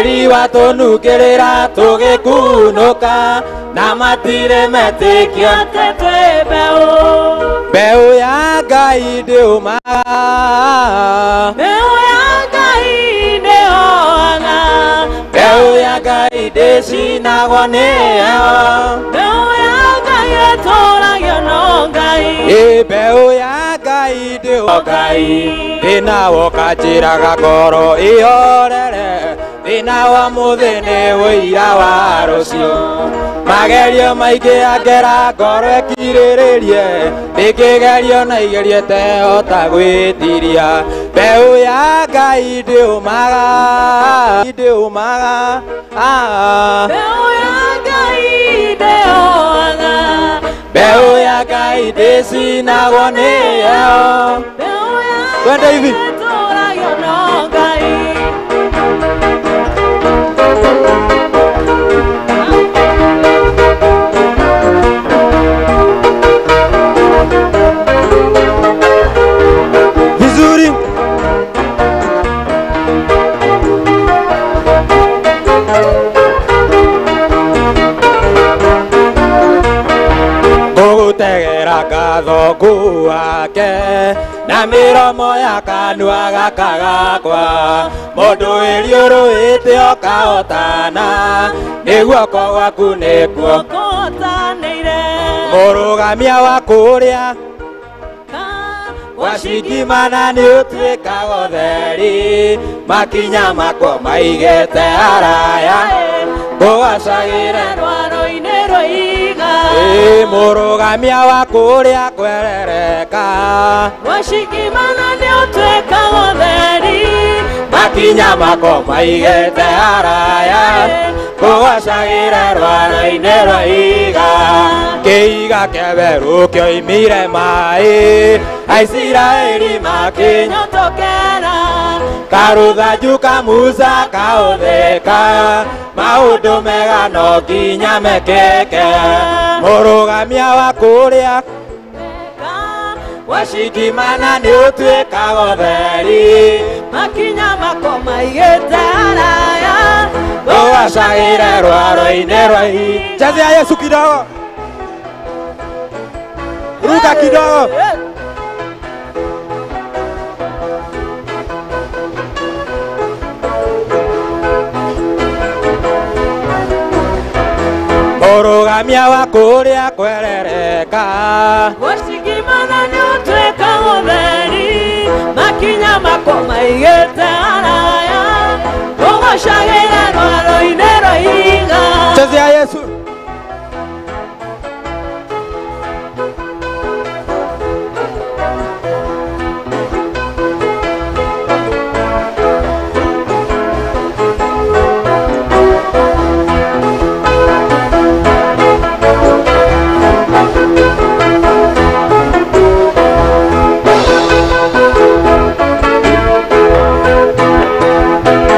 Tĩri watũnungĩrĩra tũgĩkunũka na matirĩ metĩkia atĩ twĩ mbeũ. Mbeũ ya Ngai ndĩũmaga. Mbeũ ya Ngai ndĩhoaga. Mbeũ ya Ngai ndĩcinagwo nĩyo. Mbeũ ya Ngai ĩtũragio no Ngai. Ĩ mbeũ ya Ngai ndĩũmaga. Ngai thĩna woka njĩraga ngoro ĩhorere. Thĩna wa mũthĩ nĩ ũira wa rũciũ. Magerio maingĩ angera ngoro ĩkirĩrĩrie. Ndĩngĩgerio na igerio ĩtehota gwĩtiria. Mbeũ ya Ngai ndĩũmaga. Ndĩũmaga. Mbeũ ya Ngai ndĩhoaga. Mbeũ ya Ngai ndĩcinagwo nĩyo. Mbeũ ya Twende hivi. Ngai ĩtũragio no Ngai. Vizuri. Ngũgũtegera ngatho ngũake na mĩromo ya kanua gaka gakwa. Mũndũ wĩriũrũĩte okahotana nĩ guoko gwaku nĩkuo Kũhotanĩire. Mũrũgamia wa kũrĩa wacingimana nĩ ũtuĩkaga ũtheri. Makinya makwa maigĩte haraya ngũgacagĩre rwaro-inĩ rwa ihiga. Ĩ mũrũgamia wa kũrĩa kwerereka Wacingimana nĩ ũtuĩkaga ũtheri. Makinya makwa maigĩte haraya ngũgacagĩre rwaro-inĩ rwa ihiga. Kĩiga kĩawerũ kĩoimire maĩ Aisiraeli makĩnyotokera. Karũthanju ka Musa kaũtheka maũndũ mega no nginya mekĩke. Mũrũgamia wa kũrĩa wacingimana nĩ ũtuĩkaga ũtheri. Makinya makwa maigĩte haraya ngũgacagĩre rwaro-inĩ rwa ihiga. Chezea Yesu kidogo. Ruka kidogo. Mũrũgamia wa kũrĩa kwerereka Wacingimana nĩ ũtuĩkaga ũtheri. Makinya makwa maigĩte haraya ngũgacagĩre rwaro-inĩ rwa ihiga. Chezea Yesu.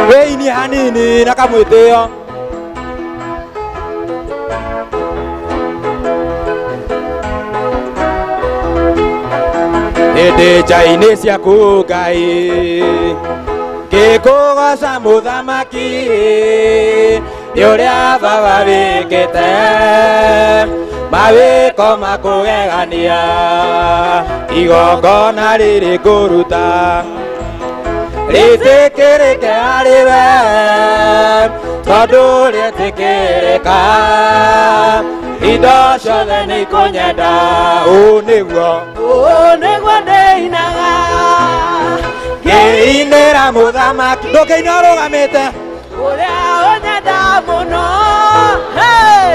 Wĩinie hanini na kamwĩtĩo. Hĩndĩ nja-inĩ ciaku Ngai ngĩkũgoca mũthamaki nĩ ũrĩa baba wĩkĩte mawĩko makũgegania igongona rĩrĩ ngũruta rĩtĩkĩrĩke harĩ we tondũ rĩetĩkĩrĩka indo ciothe nĩ ikũnyenda. Ũũ nĩguo Ũũ nĩguo ndĩinaga ngĩinĩra mũthamaki. Ndũkĩine ũrũgamĩte. Ũrĩa ũnyenda mũno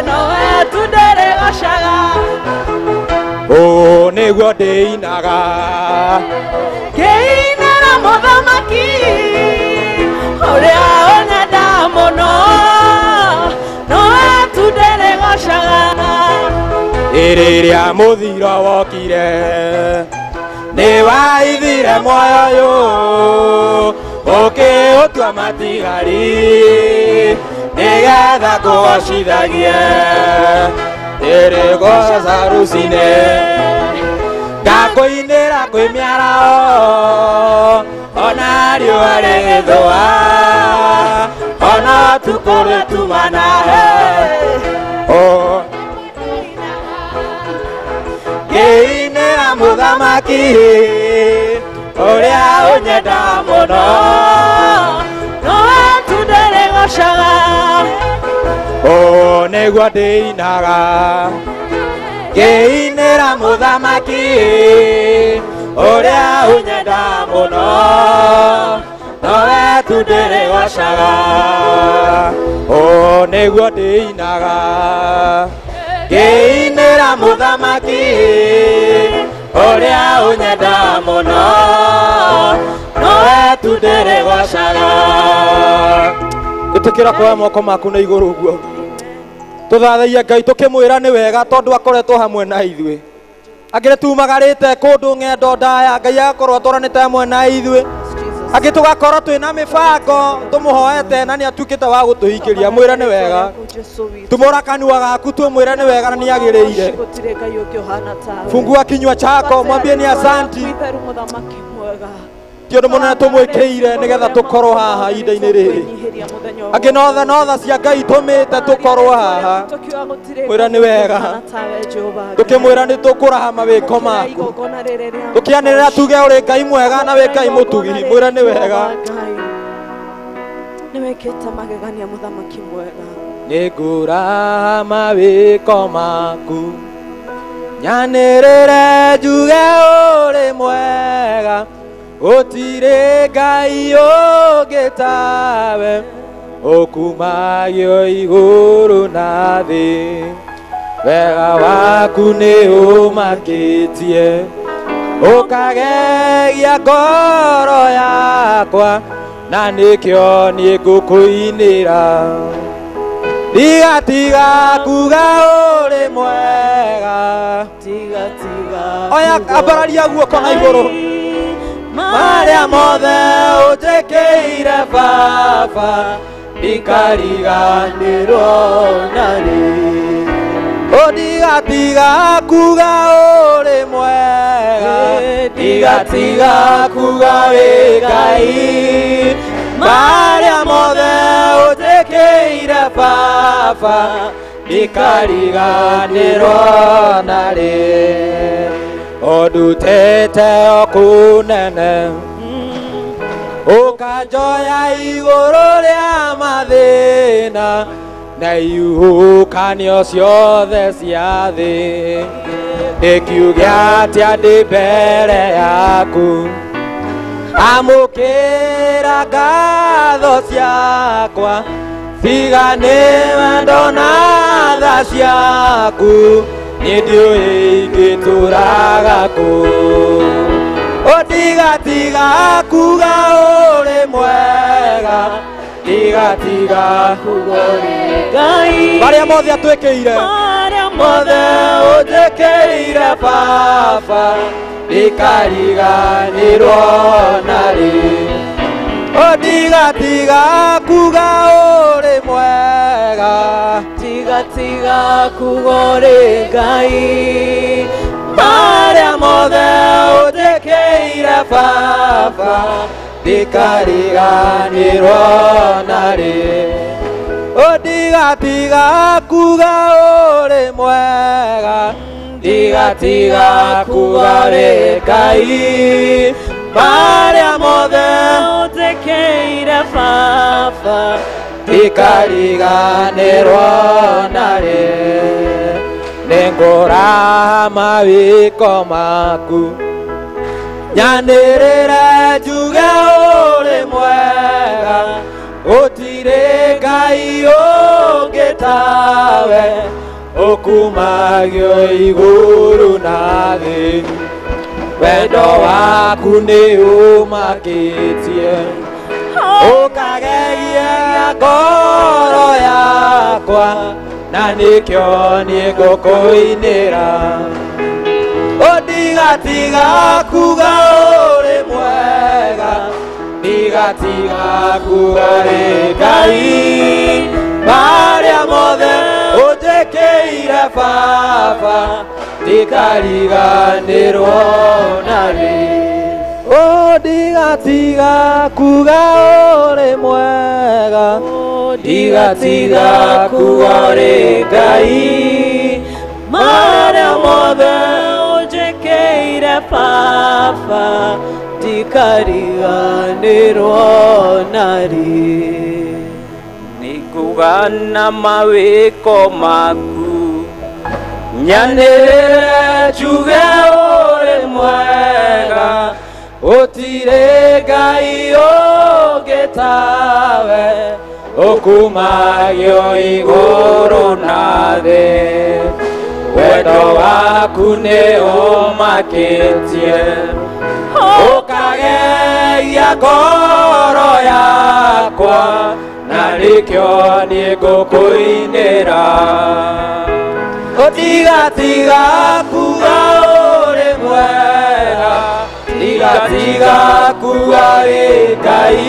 nowe tu ndĩrĩgocaga. Ũũ nĩguo ndĩinaga ngĩinĩra mũthamaki ũrĩa ũnyenda mũno nowe tu ndĩrĩgocaga. Rĩrĩa mũthiro wokire nĩ waithire muoyo ũyũ ũkĩũtua matigari nĩgetha kũgocithagie ndĩrĩgoca rũcinĩ ngakũinĩra kwĩ mĩaraho ona riũa rĩgĩthũa ona Tukore tumana oh ngĩinĩra mũthamaki ũrĩa ũnyenda mũno nowe tu ndĩrĩgocaga oh nĩguo ndĩinaga ngĩinĩra mũthamaki ũrĩa ũnyenda mũno nowe tu ndĩrĩgocaga oh nĩguo ndĩinaga ngĩinĩra mũthamaki ũrĩa ũnyenda mũno nowe tu ndĩrĩgocaga. Ĩtĩkĩra kuoya moko maku na igũrũ ũguo tũthathaia Ngai tũkĩmwĩra nĩ wega tondũ akoretwo hamwe na ithuĩ. Angĩ tumagarĩte kũndũ ng'endo ndaya Ngai agakorwo atwaranĩte hamwe na ithuĩ. Angĩ tũgakorwo twĩna mĩbango tũmũhoete na nĩ atuĩkĩte wa gũtũhingĩria. Mwĩre nĩ wega, tumũra kanua gaku tumwĩre nĩ wega na nĩ agĩrĩire. Fungua kinywa chako mwambie ni asanti ti ũndũ mũnene tũmwĩkĩire nĩgetha tũkorwo haha ihinda-inĩ rĩrĩ. Angĩ notha notha cia Ngai tũmĩte tũkorwo haha. Mwĩra nĩ wega tũkĩmwĩra nĩ tũkũraha mawĩko maku tũkĩanĩrĩra tuge ũrĩ Ngai mwega na wĩ Ngai mũtugi. Mwĩra nĩ wega nĩwĩkĩte magegania mũthamaki mwega. Nĩngũraha mawĩko maku nyanĩrĩre njuge ũrĩ mwega gũtirĩ Ngai ũngĩ tawe ũkumagio igũrũ na thĩ. Wega waku nĩ ũmakĩtie ũkagegia ngoro yakwa na nĩkĩo niĩ ngũkũinĩra. Tiga kuga ũrĩ mwega tiga tiga oya ambararia guoko na igũrũ marĩa mothe ũnjĩkĩire baba ndikariganĩrwo narĩ. Tiga kuga ũrĩ mwega tiga kuga wĩ Ngai marĩa mothe ũnjĩkĩire baba ndikariganĩrwo narĩ. Ũndutĩte o kũnene ũkanjoya igũrũ rĩa mathĩna na ihuhũkanio ciothe cia thĩ. Ndĩkiuge atĩa ndĩ mbere yaku amũkĩra ngatho ciakwa tiga nĩ wendo na tha ciaku niĩ ndiũĩ ingĩtũraga kũ. Tiga kuga ũrĩ mwega tiga kuga ũrĩ Ngai marĩa mothe atwĩkĩire marĩa mothe ũnjĩkĩire baba ndikariganĩrwo narĩ. Tiga kuga ũrĩ mwega tiga kuga ũrĩ Ngai marĩa mothe ũnjĩkĩire baba ndikariganĩrwo narĩ. Tiga kuga ũrĩ mwega tiga kuga ũrĩ Ngai marĩa mothe ũnjĩkĩire baba ndikariganĩrwo narĩ. Nĩngũraha mawĩko maku nyanĩrĩre njuge ũrĩ mwega gũtirĩ Ngai ũngĩ tawe ũkumagio igũrũ na thĩ. Wendo waku nĩ ũmakĩtie ũkagegia ngoro yakwa na nĩkĩo niĩ ngũkũinĩra. Tiga kuga ũrĩ mwega tiga kuga ũrĩ Ngai marĩa mothe ũnjĩkĩire baba ndikariganĩrwo narĩ. Tiga kuga ũrĩ mwega Ndigatiga kuga ũrĩ Ngai. Marĩa mothe ũnjĩkĩire Baba, ndikariganĩrwo narĩ. Nĩngũgana mawĩko maku, nyanĩrĩre njuge ũrĩ mwega. Gũtirĩ Ngai ũngĩ tawe, ũkumagio igũrũ na thĩ. Wendo waku nĩ ũmakĩtie, ũkagegia ngoro yakwa, na nĩkĩo niĩ ngũkũinĩra. Ndigatiga kuga ũrĩ mwega, ndigatiga kuga wĩ Ngai.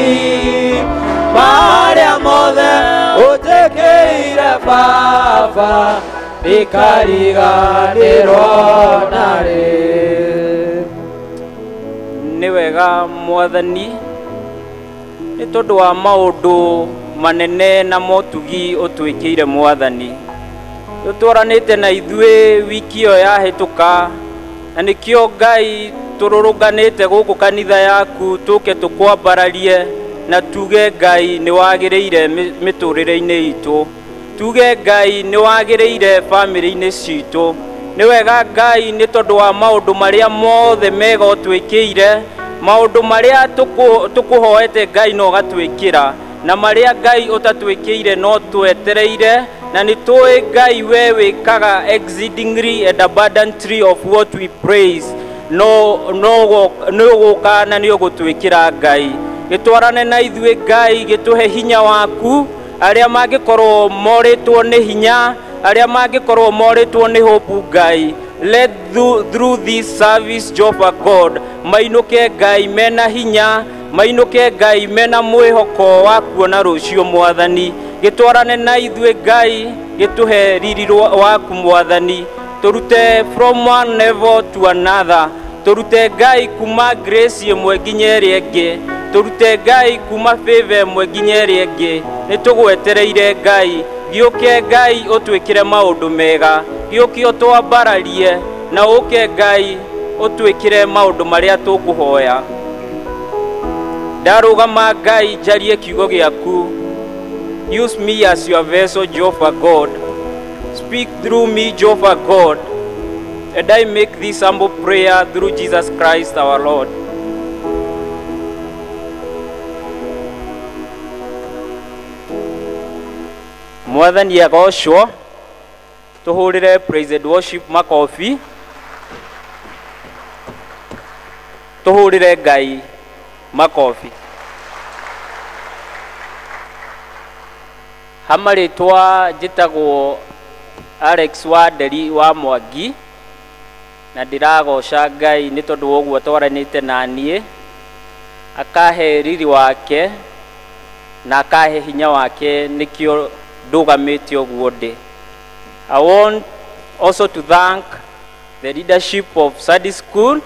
Marĩa mothe ũnjĩkĩire Baba, ndikariganĩrwo narĩ. Nĩ wega Mwathani, nĩ tondũ wa maũndũ manene na motugi ũtwĩkĩire Mwathani. Ũtwaranĩte na ithuĩ wiki ĩyo yahĩtũka, na nĩkĩo Ngai tũrũrũnganĩte gũkũ kanitha yaku tũke tũkwambararie na tuge Ngai nĩ wagĩrĩire mĩtũrĩre-inĩ itũ. Tuge Ngai nĩ wagĩrĩire bamĩrĩ-inĩ citũ. Nĩ wega Ngai nĩ tondũ wa maũndũ marĩa mothe mega ũtwĩkĩire, maũndũ marĩa tũkũhoete Ngai no ũgatwĩkĩra, na marĩa Ngai ũtatwĩkĩire no twetereire, na nĩ tũĩ Ngai we wĩkaga exceedingly and abundantly of what we praise. No nĩ ũgũka na nĩ ũgũtwĩkĩra Ngai. Gĩtwarane na ithuĩ Ngai, gĩtũhe hinya waku. Arĩa mangĩkorwo morĩtwo nĩ hinya, arĩa mangĩkorwo morĩtwo nĩ hope Ngai, let through this service, Jehovah God, mainũke Ngai mena hinya, mainũke Ngai mena mwĩhoko wa kuona rũciũ Mwathani. Gĩtwarane na ithuĩ Ngai, gĩtũhe riri waku Mwathani. Tũrute from one level to another, tũrute Ngai kuma grace ĩmwe nginya ĩrĩa ĩngĩ, tũrute Ngai kuma favor ĩmwe nginya ĩrĩa ĩngĩ. Nĩ tũgwetereire Ngai, gĩũke Ngai ũtwĩkĩre maũndũ mega, gĩũke ũtwambararie, na ũke Ngai ũtwĩkĩre maũndũ marĩa tũkũhoya. Ndarũgama Ngai njarie kiugo gĩaku. Use me as your vessel, Jehovah God. Speak through me, Jehovah God, and I make this humble prayer through Jesus Christ our Lord. Mwathani agocwo. Tũhũrĩre praise and worship makobi, tũhũrĩre Ngai makobi. Hamarĩtwa njĩtagwo Alex Wanderi wa Mwangi, na ndĩragoca Ngai nĩ tondũ wa ũguo atwaranĩte na niĩ, akahe riri wake na akahe hinya wake, nĩkĩo ndũgamĩte ũguo ndĩ. I want also to thank the leadership of Sunday School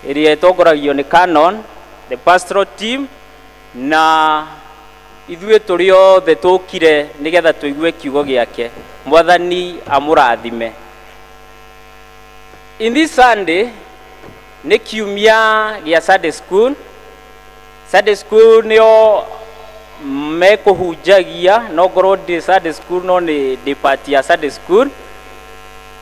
ĩrĩa ĩtongoragio nĩ Canon, the pastoral team, na ithuĩ tũrĩ othe tũkire nĩgetha tũigue kiugo gĩake. Mwathani amũrathime. In this Sunday nĩ kiumia gĩa Sunday School. Sunday School nĩo mekũhunjagia, no ngorwo ndĩ Sunday School no nĩ ndĩ part ya Sunday School.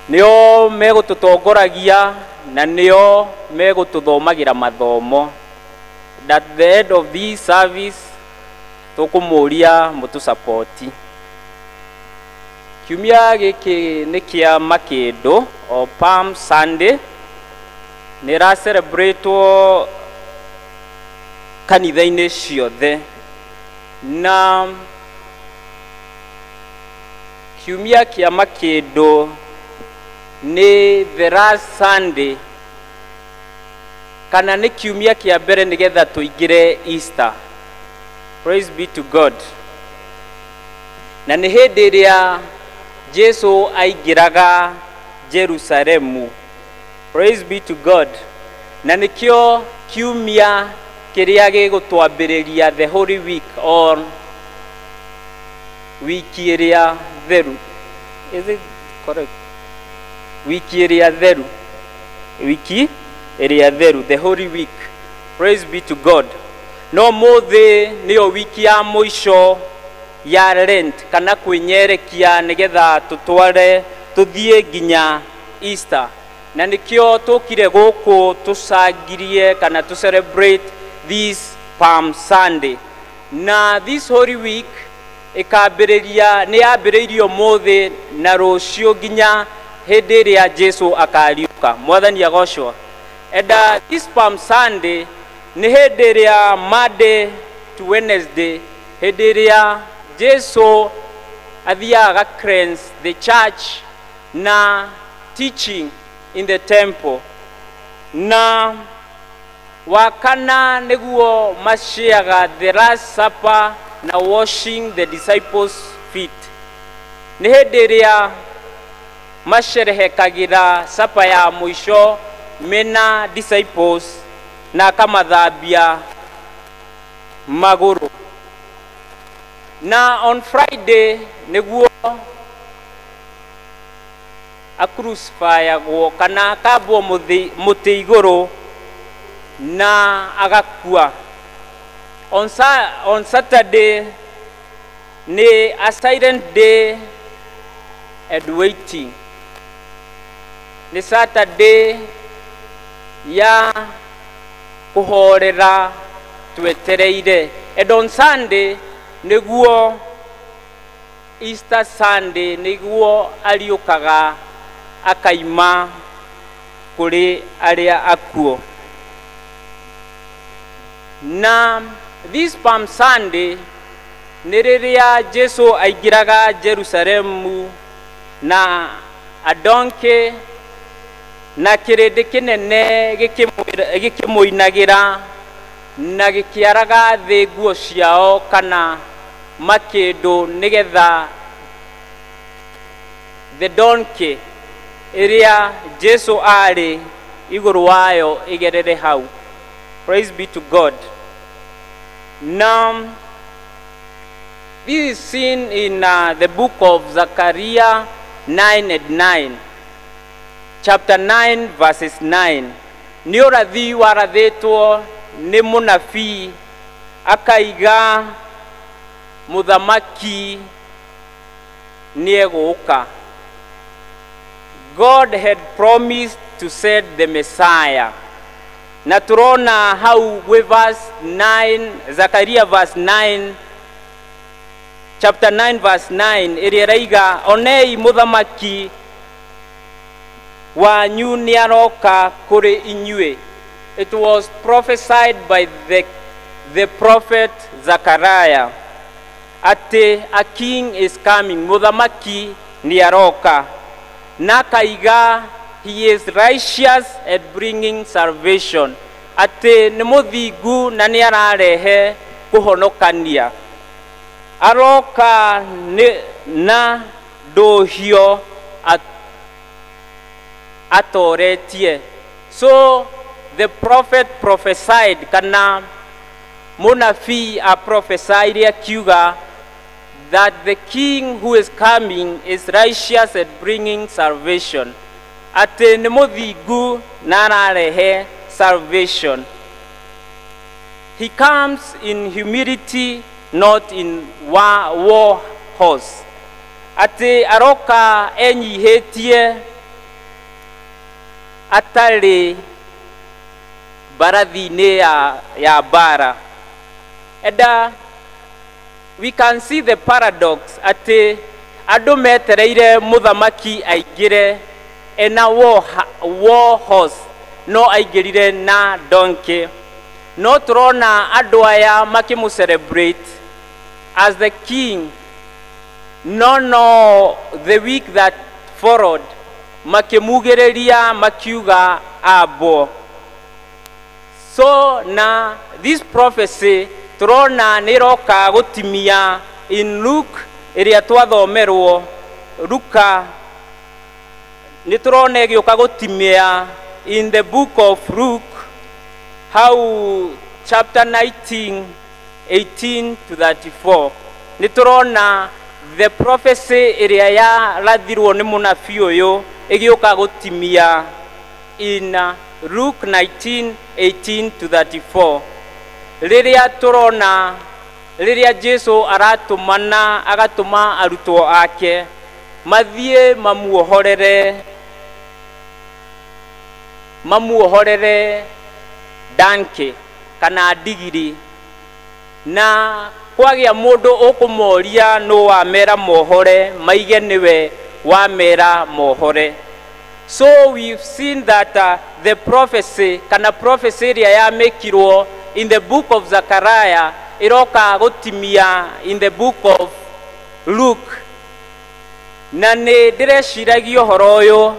Nĩo megũtũtongoragia na nĩo megũtũthomagĩra mathomo. At the end of this service tũkũmũria mũtũsapoti. Kiumia gĩkĩ nĩ kĩa makĩndũ o Palm Sunday, nĩ ĩra celebrate kanitha-inĩ ciothe, na kiumia kĩa makĩndũ nĩ the last Sunday, kana nĩ kiumia kĩa mbere nĩgetha tũingĩre Easter. Praise be to God. Na nĩ hĩndĩ ĩrĩa Jesu aingĩraga Jerusalemu. Praise be to God. Na nĩkĩo kiumia kĩrĩa gĩgũtwambĩrĩria the Holy Week or wiki ĩrĩa theru. Is it correct? Wiki ĩrĩa theru, wiki ĩrĩa theru, the Holy Week. Praise be to God. No mũthĩ nĩyo wiki ya mũico ya Lent kana kwĩnyerekia nĩgetha tũtware tũthiĩ nginya Easter, na nĩkĩo tũkire gũkũ tũcangirie kana tũ celebrate this Palm Sunday. Na this Holy Week ĩkambĩrĩria, nĩ yambĩrĩirio ũmũthĩ na rũciũ nginya hĩndĩ ĩrĩa Jesu akariũka. Mwathani agocwo. And this Palm Sunday nĩ hĩndĩ ĩrĩa Monday to Wednesday, hĩndĩ ĩrĩa Jesu athiaga cleanse the church na teaching in the temple. Na wakana nĩguo maciaga the Last Supper na washing the disciples' feet. Nĩ hĩndĩ ĩrĩa macerehekagĩra sapa ya mũico mena disciples na akamathambia magũrũ. Na on Friday nĩguo acrucifyagwo kana akambwo mũtĩ igũrũ na agakua. On Saturday nĩ a silent day and waiting. Nĩ Saturday ya kũhorera twetereire. And on Sunday nĩguo Easter Sunday, nĩguo ariũkaga akaima kũrĩ arĩa akuũ. Na this Palm Sunday nĩ rĩrĩa Jesu aingĩraga Jerusalemu na a donkey na kĩrĩndĩ kĩnene gĩkĩmũinagĩra na gĩkĩaraga thĩ nguo ciao kana makĩndũ nĩgetha the donkey ĩrĩa Jesu arĩ igũrũ wayo ĩgerere hau. Praise be to God. Now, this is seen in the book of Zechariah 9 and 9. Chapter 9 verses 9. Nĩ ũrathi warathĩtwo nĩ mũnabii akaiga mũthamaki nĩegũka. God had promised to send the Messiah. Na turona hau gwĩ verse 9, Zechariah verse 9, chapter 9 verse 9, ĩrĩa ĩraiga onei mũthamaki wanyu nĩaroka kũrĩ inyuĩ. It was prophesied by the prophet Zechariah atĩ a king is coming, mũthamaki nĩaroka. Na akaiga he is righteous at bringing salvation, atĩ nĩ mũthingu na nĩararehe kũhonokania. Aroka na ndũhio atoretie. So the prophet prophesied, kana mũnabii a prophesied akiuga that the king who is coming is righteous at bringing salvation, atĩ nĩ mũthingu na ararehe salvation. He comes in humility, not in war horse. Atĩ aroka enyihĩtie atarĩ mbarathi-inĩ ya mbara. And we can see the paradox atĩ andũ metereire mũthamaki aingĩre ena war horse, no aingĩrire na donkey. No tũrona andũ aya makĩmũ celebrate as the king. No the week that followed makĩmugĩrĩria makiuga ambwo. So na this prophecy tũrona nĩ ĩroka gũtimia in Luke ĩrĩa twathomerwo. Luka nĩ tũrona ĩgĩũka gũtimia in the book of Luke how chapter 19 18 to 34. Nĩ tũrona the prophecy ĩrĩa yarathirwo nĩ mũnabii ũyũ ĩgĩũka gũtimia in Luke 19:18 to 34, rĩrĩa tũrona rĩrĩa Jesu aratũmana agatũma arutwo ake mathiĩ mamuohorere donkey kana ndigiri, na kwagĩa mũndũ ũkũmoria nũ wamera mohore, maige nĩwe wamera mohore. So we've seen that the prophecy kana prophecy ĩrĩa yamĩkirwo in the book of Zechariah ĩroka gũtimia in the book of Luke. Na nĩ ndĩreciragia ũhoro ũyũ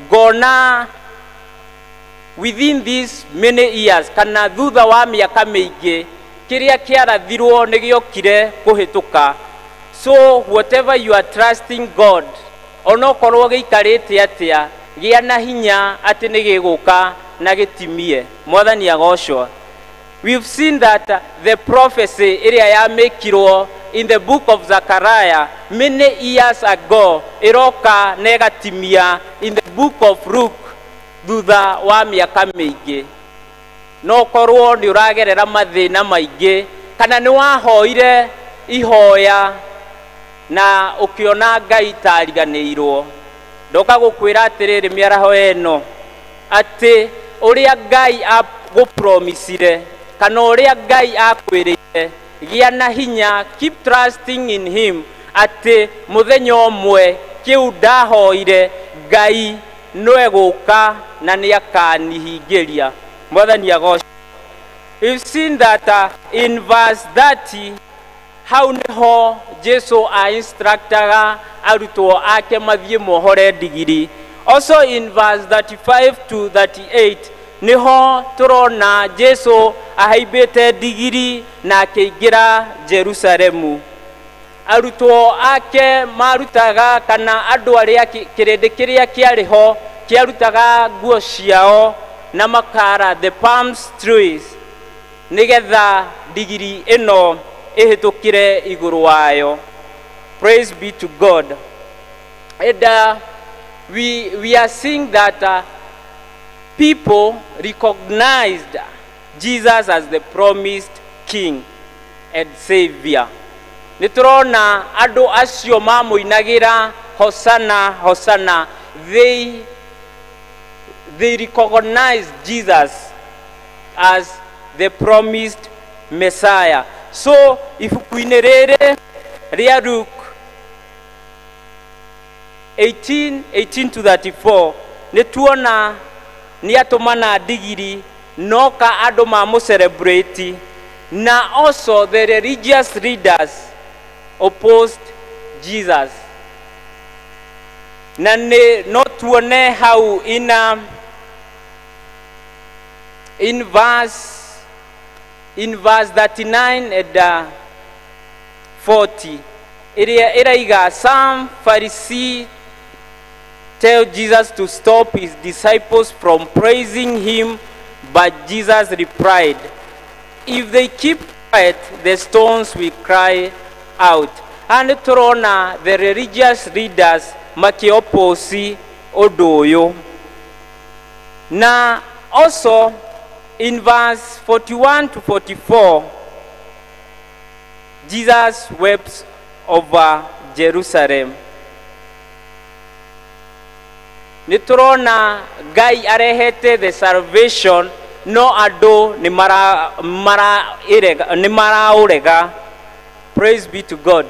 ngona within these many years kana thutha wa mĩaka mĩingĩ kĩrĩa kĩarathirwo nĩ gĩokire kũhĩtũka. So whatever you are trusting God, onokorwo gĩikarĩte atĩa, gĩa na hinya atĩ nĩ gĩgũka na gĩtimie. Mwathani agocwo. We've seen that the prophecy ĩrĩa yamĩkirwo in the book of Zechariah many years ago ĩroka na ĩgatimia in the book of Luke thutha wa mĩaka mĩingĩ. No korwo nĩ ũragerera mathĩna maingĩ kana nĩ wahoire ihoya na ũkĩona Ngai tariganĩirwo, ndoka gũkwĩra atĩrĩrĩ mĩaraho ĩno atĩ ũrĩa Ngai agũpromisire kana ũrĩa Ngai akwĩrĩire, gĩa na hinya, keep trusting in him atĩ mũthenya ũmwe kĩu ndahoire Ngai no egũka na nĩ akanihingĩria. Mwathani agocwo. We've seen that in verse 30 hau nĩho Jesu a-instructaga arutwo ake mathiĩ mohore ndigiri. Also in verse 35 to 38 nĩho tũrona Jesu ahaimbĩte ndigiri na akĩingĩra Jerusalemu. Arutwo ake marutaga kana andũ arĩa kĩrĩndĩ kĩrĩa kĩarĩ ho kĩarutaga nguo ciao na makara the palm trees nĩgetha ndigiri ĩno ĩhĩtũkĩre igũrũ wayo. Praise be to God. And we are seeing that people recognized Jesus as the promised king and savior. Nĩ tũrona andũ acio mamũinagĩra Hosanna, Hosanna. They recognized Jesus as the promised Messiah. So ibuku-inĩ rĩrĩ rĩa Luke 18:18 to 34 nĩ tuona nĩ atũmana ndigiri noka andũ mamũ-celebrate, na also the religious leaders opposed Jesus. Na nĩ no tuone hau in verse 39 and 40 ĩrĩa ĩraiga some Pharisee tell Jesus to stop his disciples from praising him, but Jesus replied, if they keep quiet, the stones will cry out. And tũrona the religious leaders makĩoppose ũndũ ũyũ. Na also in verse 41 to 44, Jesus wept over Jerusalem. Nĩ tũrona Ngai arehete the salvation, no andũ nĩ maraũrega. Praise be to God.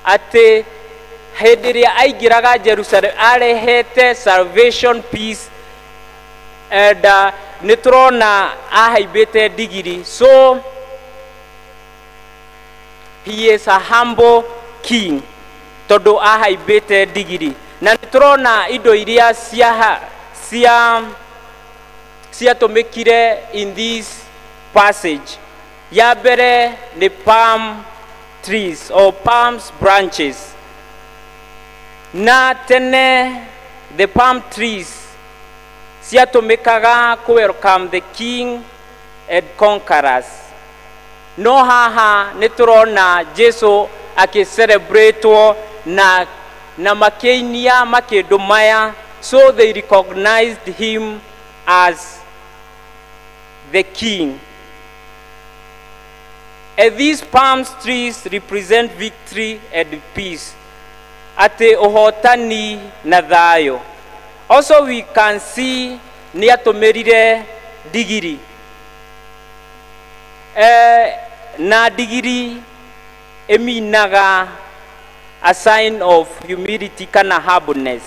Atĩ hĩndĩ ĩrĩa aingĩraga Jerusalem arehete salvation, peace, and nĩ tũrona ahaimbĩte ndigiri. So he is a humble king tondũ ahaimbĩte ndigiri. Na nĩ tũrona indo iria ciatũmĩkire in this passage. Ya mbere nĩ palm trees or palms branches. Na tene the palm trees ciatũmĩkaga kũ welcome the king and conquerors. No haha nĩ tũrona Jesu akĩcelebratwo na makĩinia makĩndũ maya. So they recognized him as the king. And these palm trees represent victory and peace. Ate ũhotani na thayũ. Also we can see nĩ atũmĩrire ndigiri. Na ndigiri ĩminaga a sign of humility kana humbleness.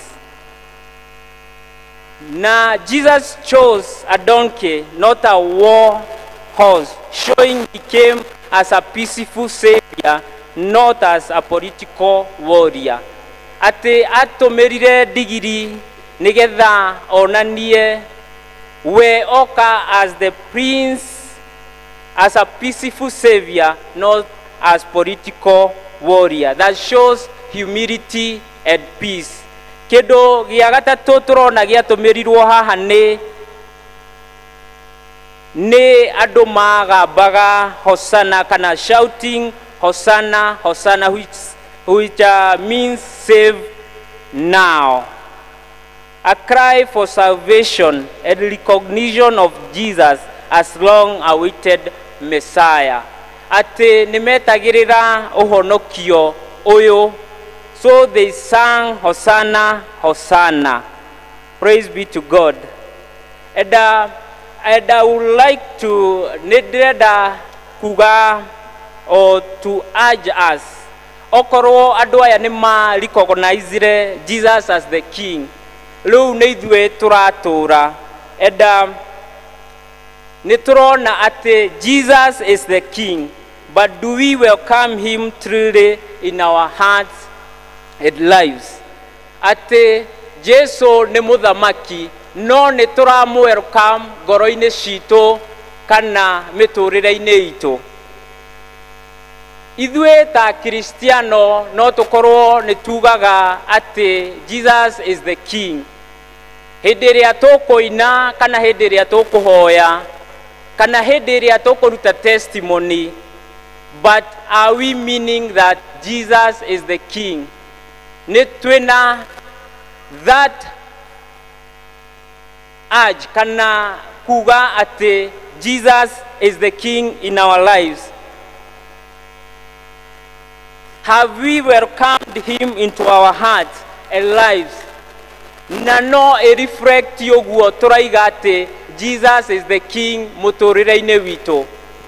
Na Jesus chose a donkey, not a war horse, showing he came as a peaceful savior, not as a political warrior. Ate atũmĩrire ndigiri nĩgetha onanie we oka as the prince, as a peaceful savior, not as political warrior. That shows humility and peace. Kĩndũ gĩa gatatũ tũrona gĩatũmĩrirwo haha nĩ andũ magambaga hosana kana shouting hosana hosana, which means save now. A cry for salvation and recognition of Jesus as long awaited Messiah. Atĩ nĩmetagĩrĩra ũhonokio ũyũ. So they sang Hosanna, Hosanna. Praise be to God. And I would like to nĩndĩrenda kuga or to urge us. Okorwo andũ aya nĩ ma recognize Jesus as the king. Rĩu nĩ ithuĩ tũratũra. And nĩ tũrona atĩ Jesus is the king, but do we welcome him truly in our hearts and lives? Atĩ Jesu nĩ mũthamaki, no nĩ tũramũ welcome ngoro-inĩ citũ kana mĩtũrĩre-inĩ itũ. Ithuĩ ta Kristiano no tũkorwo nĩ tugaga atĩ Jesus is the king. Hĩndĩ ĩrĩa tũkũina kana hĩndĩ ĩrĩa tũkũhoya kana hĩndĩ ĩrĩa tũkũruta testimony, but are we meaning that Jesus is the king? Nĩ twĩna that urge kana kuga atĩ Jesus is the king in our lives. Have we welcomed him into our hearts and lives? Na no ĩ reflect ũguo tũraiga atĩ Jesus is the king mũtũrĩre-inĩ witũ.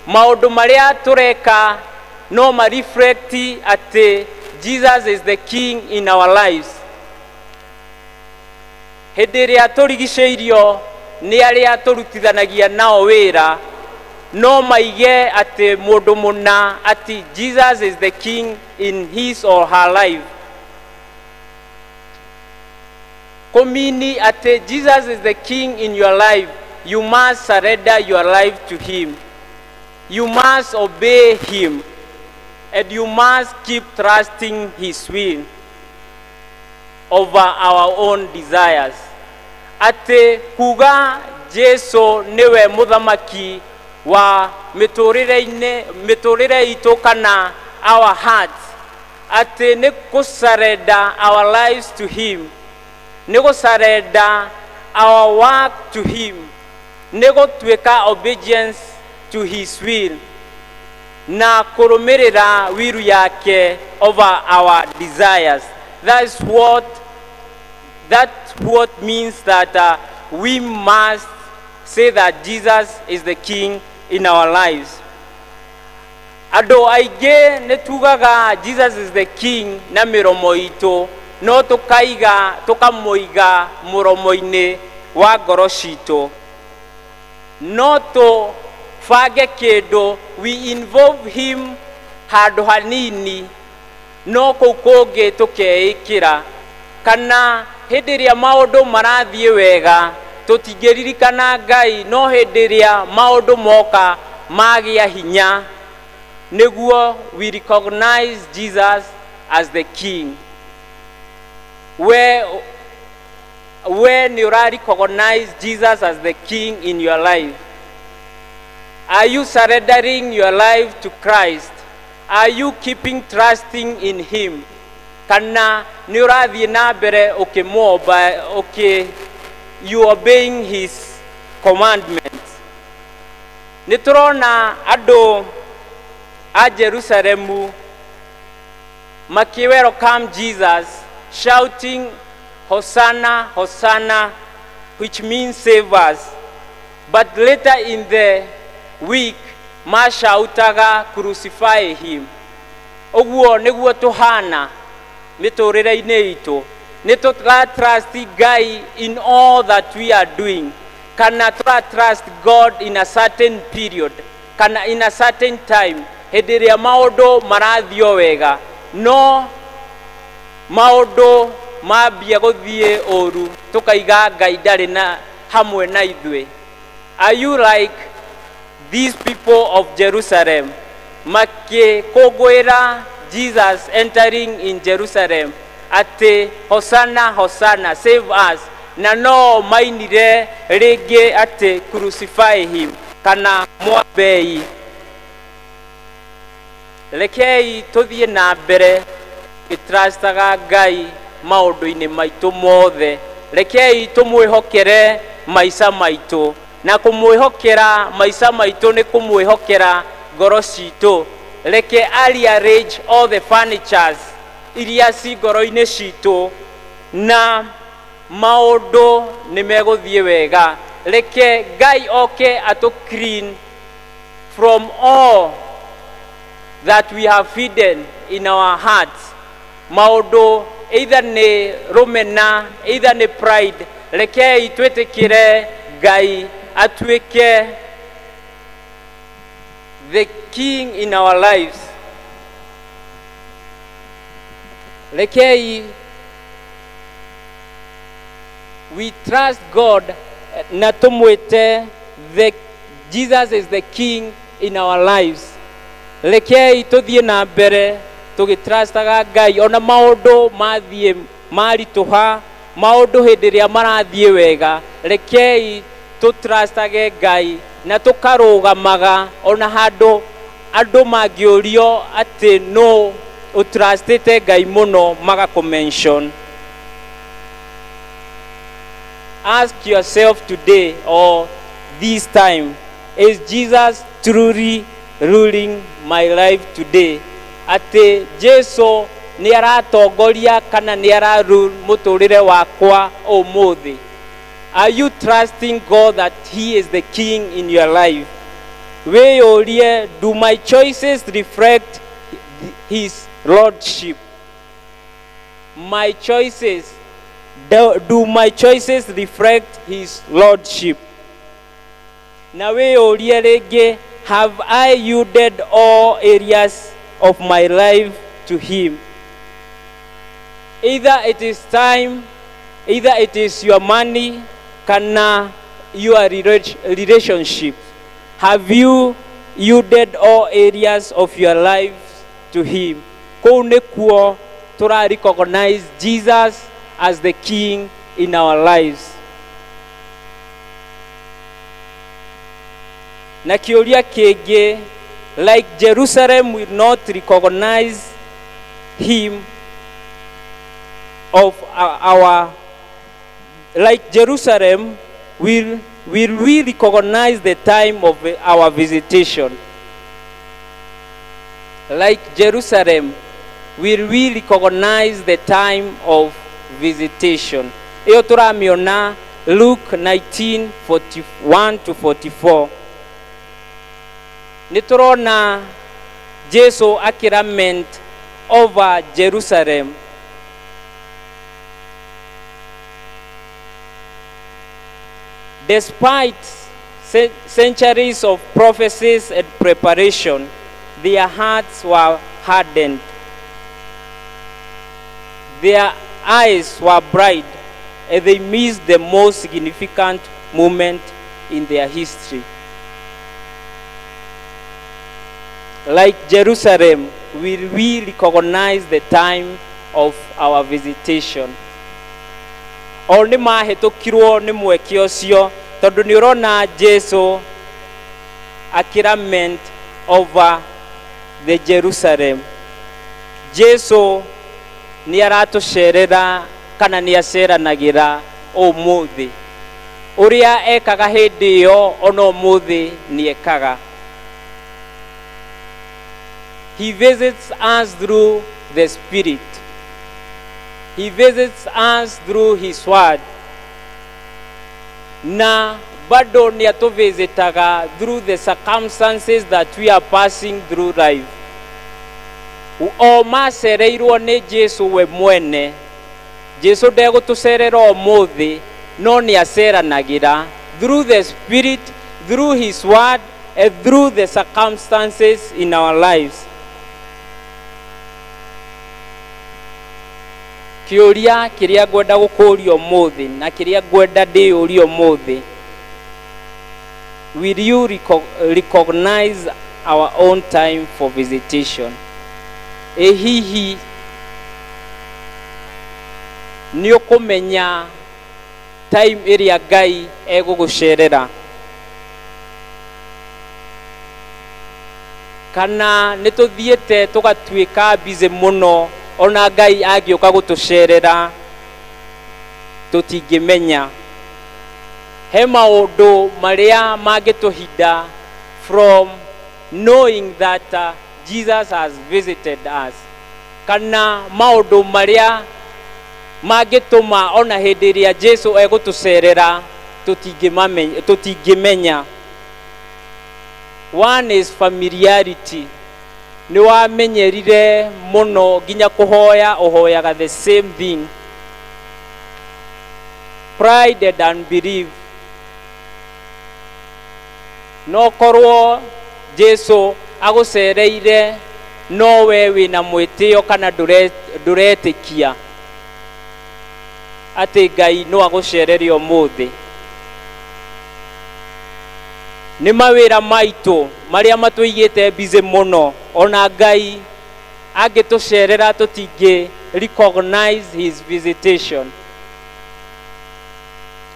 Maũndũ marĩa tũreka no ma reflect atĩ Jesus is the king in our lives. Hĩndĩ ĩrĩa tũrigicĩirio nĩ arĩa tũrutithanagia nao wĩra, no maige atĩ mũndũ mũna atĩ Jesus is the king in his or her life. Kũmini atĩ Jesus is the king in your life, you must surrender your life to him. You must obey him. And you must keep trusting his will over our own desires. Atĩ kuga Jesu nĩwe mũthamaki wa mĩtũrĩre itũ kana our hearts. Atĩ nĩ kũsurrender our lives to him. Nĩ gũsurrender our work to him. Nĩ gũtuĩka obedience to his will. Na kũrũmĩrĩra wiru yake over our desires. That's what means that we must say that Jesus is the king in our lives. Andũ aingĩ nĩ tugaga Jesus is the king na mĩromo itũ, no tũkaiga tũkamũiga mũromo-inĩ wa ngoro citũ. No tũbange kĩndũ, we involve him handũ hanini, no kũu kũngĩ tũkeĩkĩra. Kana hĩndĩ ĩrĩa maũndũ marathiĩ wega tũtingĩririkana Ngai, no hĩndĩ ĩrĩa maũndũ moka magĩa hinya nĩguo we recognize Jesus as the king. We nĩ ũra recognize Jesus as the king in your life? Are you surrendering your life to Christ? Are you keeping trusting in him? Kana nĩ ũrathiĩ na mbere ũkĩmwomba, you obeying his commandments? Nĩ tũrona andũ a Jerusalemu maki-welcome Jesus, shouting Hosanna, Hosanna, which means save us. But later in the week mashautaga crucify him. Ũguo nĩguo tũhana mĩtũrĩre-inĩ itũ. Nĩ tũra-trust Ngai in all that we are doing, kana tũra-trust God in a certain period, kana in a certain time, hĩndĩ ĩrĩa maũndũ marathiĩ o wega, no maũndũ mambia gũthiĩ ũru tũkaiga Ngai ndarĩ na hamwe na ithuĩ. Are you like these people of Jerusalem makĩkũngũĩra Jesus entering in Jerusalem atĩ Hosanna, Hosanna, save us, na no mainire rĩngĩ atĩ crucify him kana mwambei? Rekei tũthiĩ na mbere gĩtrustaga Ngai maũndũ-inĩ maitũ mothe. Rekei tũmwĩhokere maica maitũ, na kũmwĩhokera maica maitũ nĩ kũmwĩhokera ngoro citũ. Reke a rearrange all the furnitures iria ci ngoro-inĩ citũ, na maũndũ nĩ megũthiĩ wega. Reke Ngai oke atũ clean from all that we have hidden in our hearts. Maũndũ either nĩ rũmena, either nĩ pride, rekei twĩtĩkĩre Ngai atuĩke the king in our lives. Rekei we trust God na tũmwĩte the Jesus is the king in our lives. Rekei tũthiĩ na mbere tũgĩtrustaga Ngai ona maũndũ mathiĩ maritũha, maũndũ hĩndĩ ĩrĩa marathiĩ wega, rekei tũtrustage Ngai na tũkarũgamaga ona handũ andũ mangĩũrio atĩ no ũtrustĩte Ngai mũno magakũ-mention. Ask yourself today or this time, is Jesus truly ruling my life today? Atĩ Jesu nĩ aratongoria kana nĩ ararule mũtũrĩre wakwa ũmũthĩ? Are you trusting God that he is the king in your life? Wĩyũrie, do my choices reflect his lordship? My choices, do my choices reflect his lordship? Na wĩyũrie rĩngĩ, have I yielded all areas of my life to him? Either it is time, either it is your money, kana your relationship. Have you yielded all areas of your life to him? Kũu nĩkuo tũra recognize Jesus as the king in our lives. Na kĩũria kĩngĩ, like Jerusalem will not recognize him of our, like Jerusalem, will we recognize the time of our visitation? Like Jerusalem, will we recognize the time of visitation? Iyo tũramiona Luke 19:41 to 44. Nĩ tũrona Jesu akĩlament over Jerusalem. Despite centuries of prophecies and preparation, their hearts were hardened. Their eyes were bright, and they missed the most significant moment in their history. Like Jerusalem, will we recognize the time of our visitation? O nĩ mahĩtũkirwo nĩ mweke ũcio, tondũ nĩ ũrona Jesu akĩlament over the Jerusalem. Jesu nĩ aratũcerera kana nĩ aceranagĩra ũmũthĩ. Ũrĩa ekaga hĩndĩ ĩyo ona ũmũthĩ nĩ ekaga. He visits us through the Spirit. He visits us through His Word. Na bado ni atũvisitaga through the circumstances that we are passing through life. O macereirwo nĩ Jesu we mwene. Jesu ndegũtũcerera ũmũthĩ, no nĩ aceranagĩra through the Spirit, through His Word, and through the circumstances in our lives. Kĩũria kĩrĩa ngwenda gũkũria ũmũthĩ na kĩrĩa ngwenda ndĩyũrie ũmũthĩ, will you recognize our own time for visitation? Ĩ hihi nĩ ũkũmenya time ĩrĩa Ngai egũgũcerera, kana nĩ tũthiĩte tũgatuĩka busy mũno ona Ngai angĩũka gũtũcerera tũtingĩmenya? He maũndũ marĩa mangĩtũhinda from knowing that Jesus has visited us, kana maũndũ marĩa mangĩtũma ona hĩndĩ ĩrĩa Jesu egũtũcerera tũtingĩmenya. One is familiarity. Nĩ wamenyerire mũno nginya kũhoya ũhoyaga the same thing. Pride and unbelief. No korwo Jesu agũcereire no we wĩna mwĩtĩo kana ndũretĩkia atĩ Ngai no agũcerere ũmũthĩ. Nĩ mawĩra maitũ marĩa matũigĩte busy mũno, ona Ngai angĩtũcerera tũtingĩ recognize His visitation.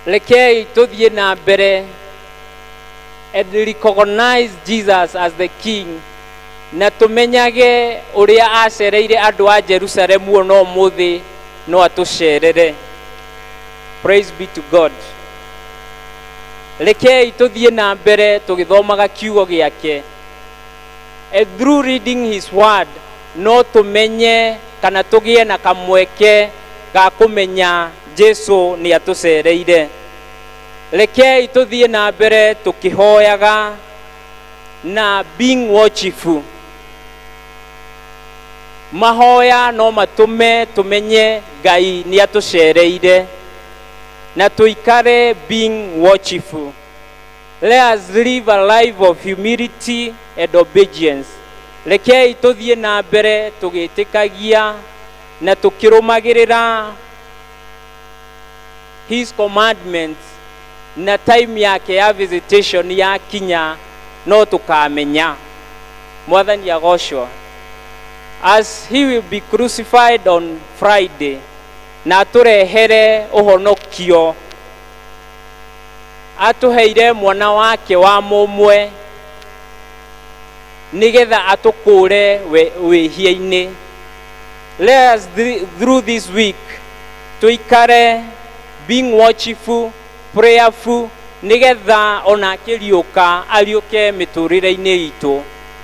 Rekei tũthiĩ na mbere and recognize Jesus as the King, na tũmenyage ũrĩa acereire andũ a Jerusalemu ona ũmũthĩ no atũcerere. Praise be to God. Rekei tũthiĩ na mbere tũgĩthomaga kiugo gĩake. And through reading His Word no tũmenye kana tũgĩe na kamweke ga kũmenya Jesu nĩ atũcereire. Rekei tũthiĩ na mbere tũkĩhoyaga na being watchful. Mahoya no matũme tũmenye Ngai nĩ atũcereire na tũikare being watchful. Let us live a life of humility and obedience. Rekei tũthiĩ na mbere tũgĩtĩkagia na tũkĩrũmagĩrĩra His commandments, na time yake ya visitation ya kinya no tũkamenya. Mwathani agocwo. As He will be crucified on Friday, na atũrehere ũhonokio, atũheire mwana wake wa mũmwe nĩgetha atũkũre wĩhia-inĩ. Let us through this week tũikare being watchful, prayerful, nĩgetha ona akĩriũka ariũke mĩtũrĩre-inĩ itũ,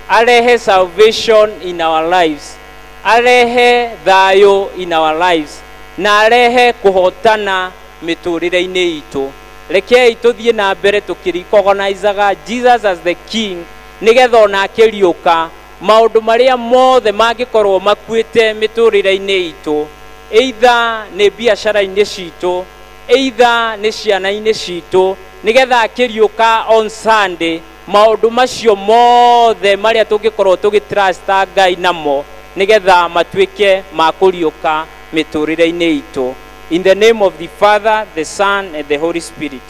arehe salvation in our lives, arehe thayũ in our lives, na arehe kũhotana mĩtũrĩre-inĩ itũ. Rekei tũthiĩ na mbere tũkĩrecognizaga Jesus as the King, nĩgetha ona akĩriũka maũndũ marĩa mothe mangĩkorwo makuĩte mĩtũrĩre-inĩ itũ, either nĩ biacara-inĩ citũ, either nĩ ciana-inĩ citũ, nĩgetha akĩriũka on Sunday maũndũ macio mothe marĩa tũngĩkorwo tũgĩtrusta Ngai namo, nĩgetha matuĩke ma kũriũka mĩtũrĩre-inĩ itũ. In the name of the Father, the Son, and the Holy Spirit.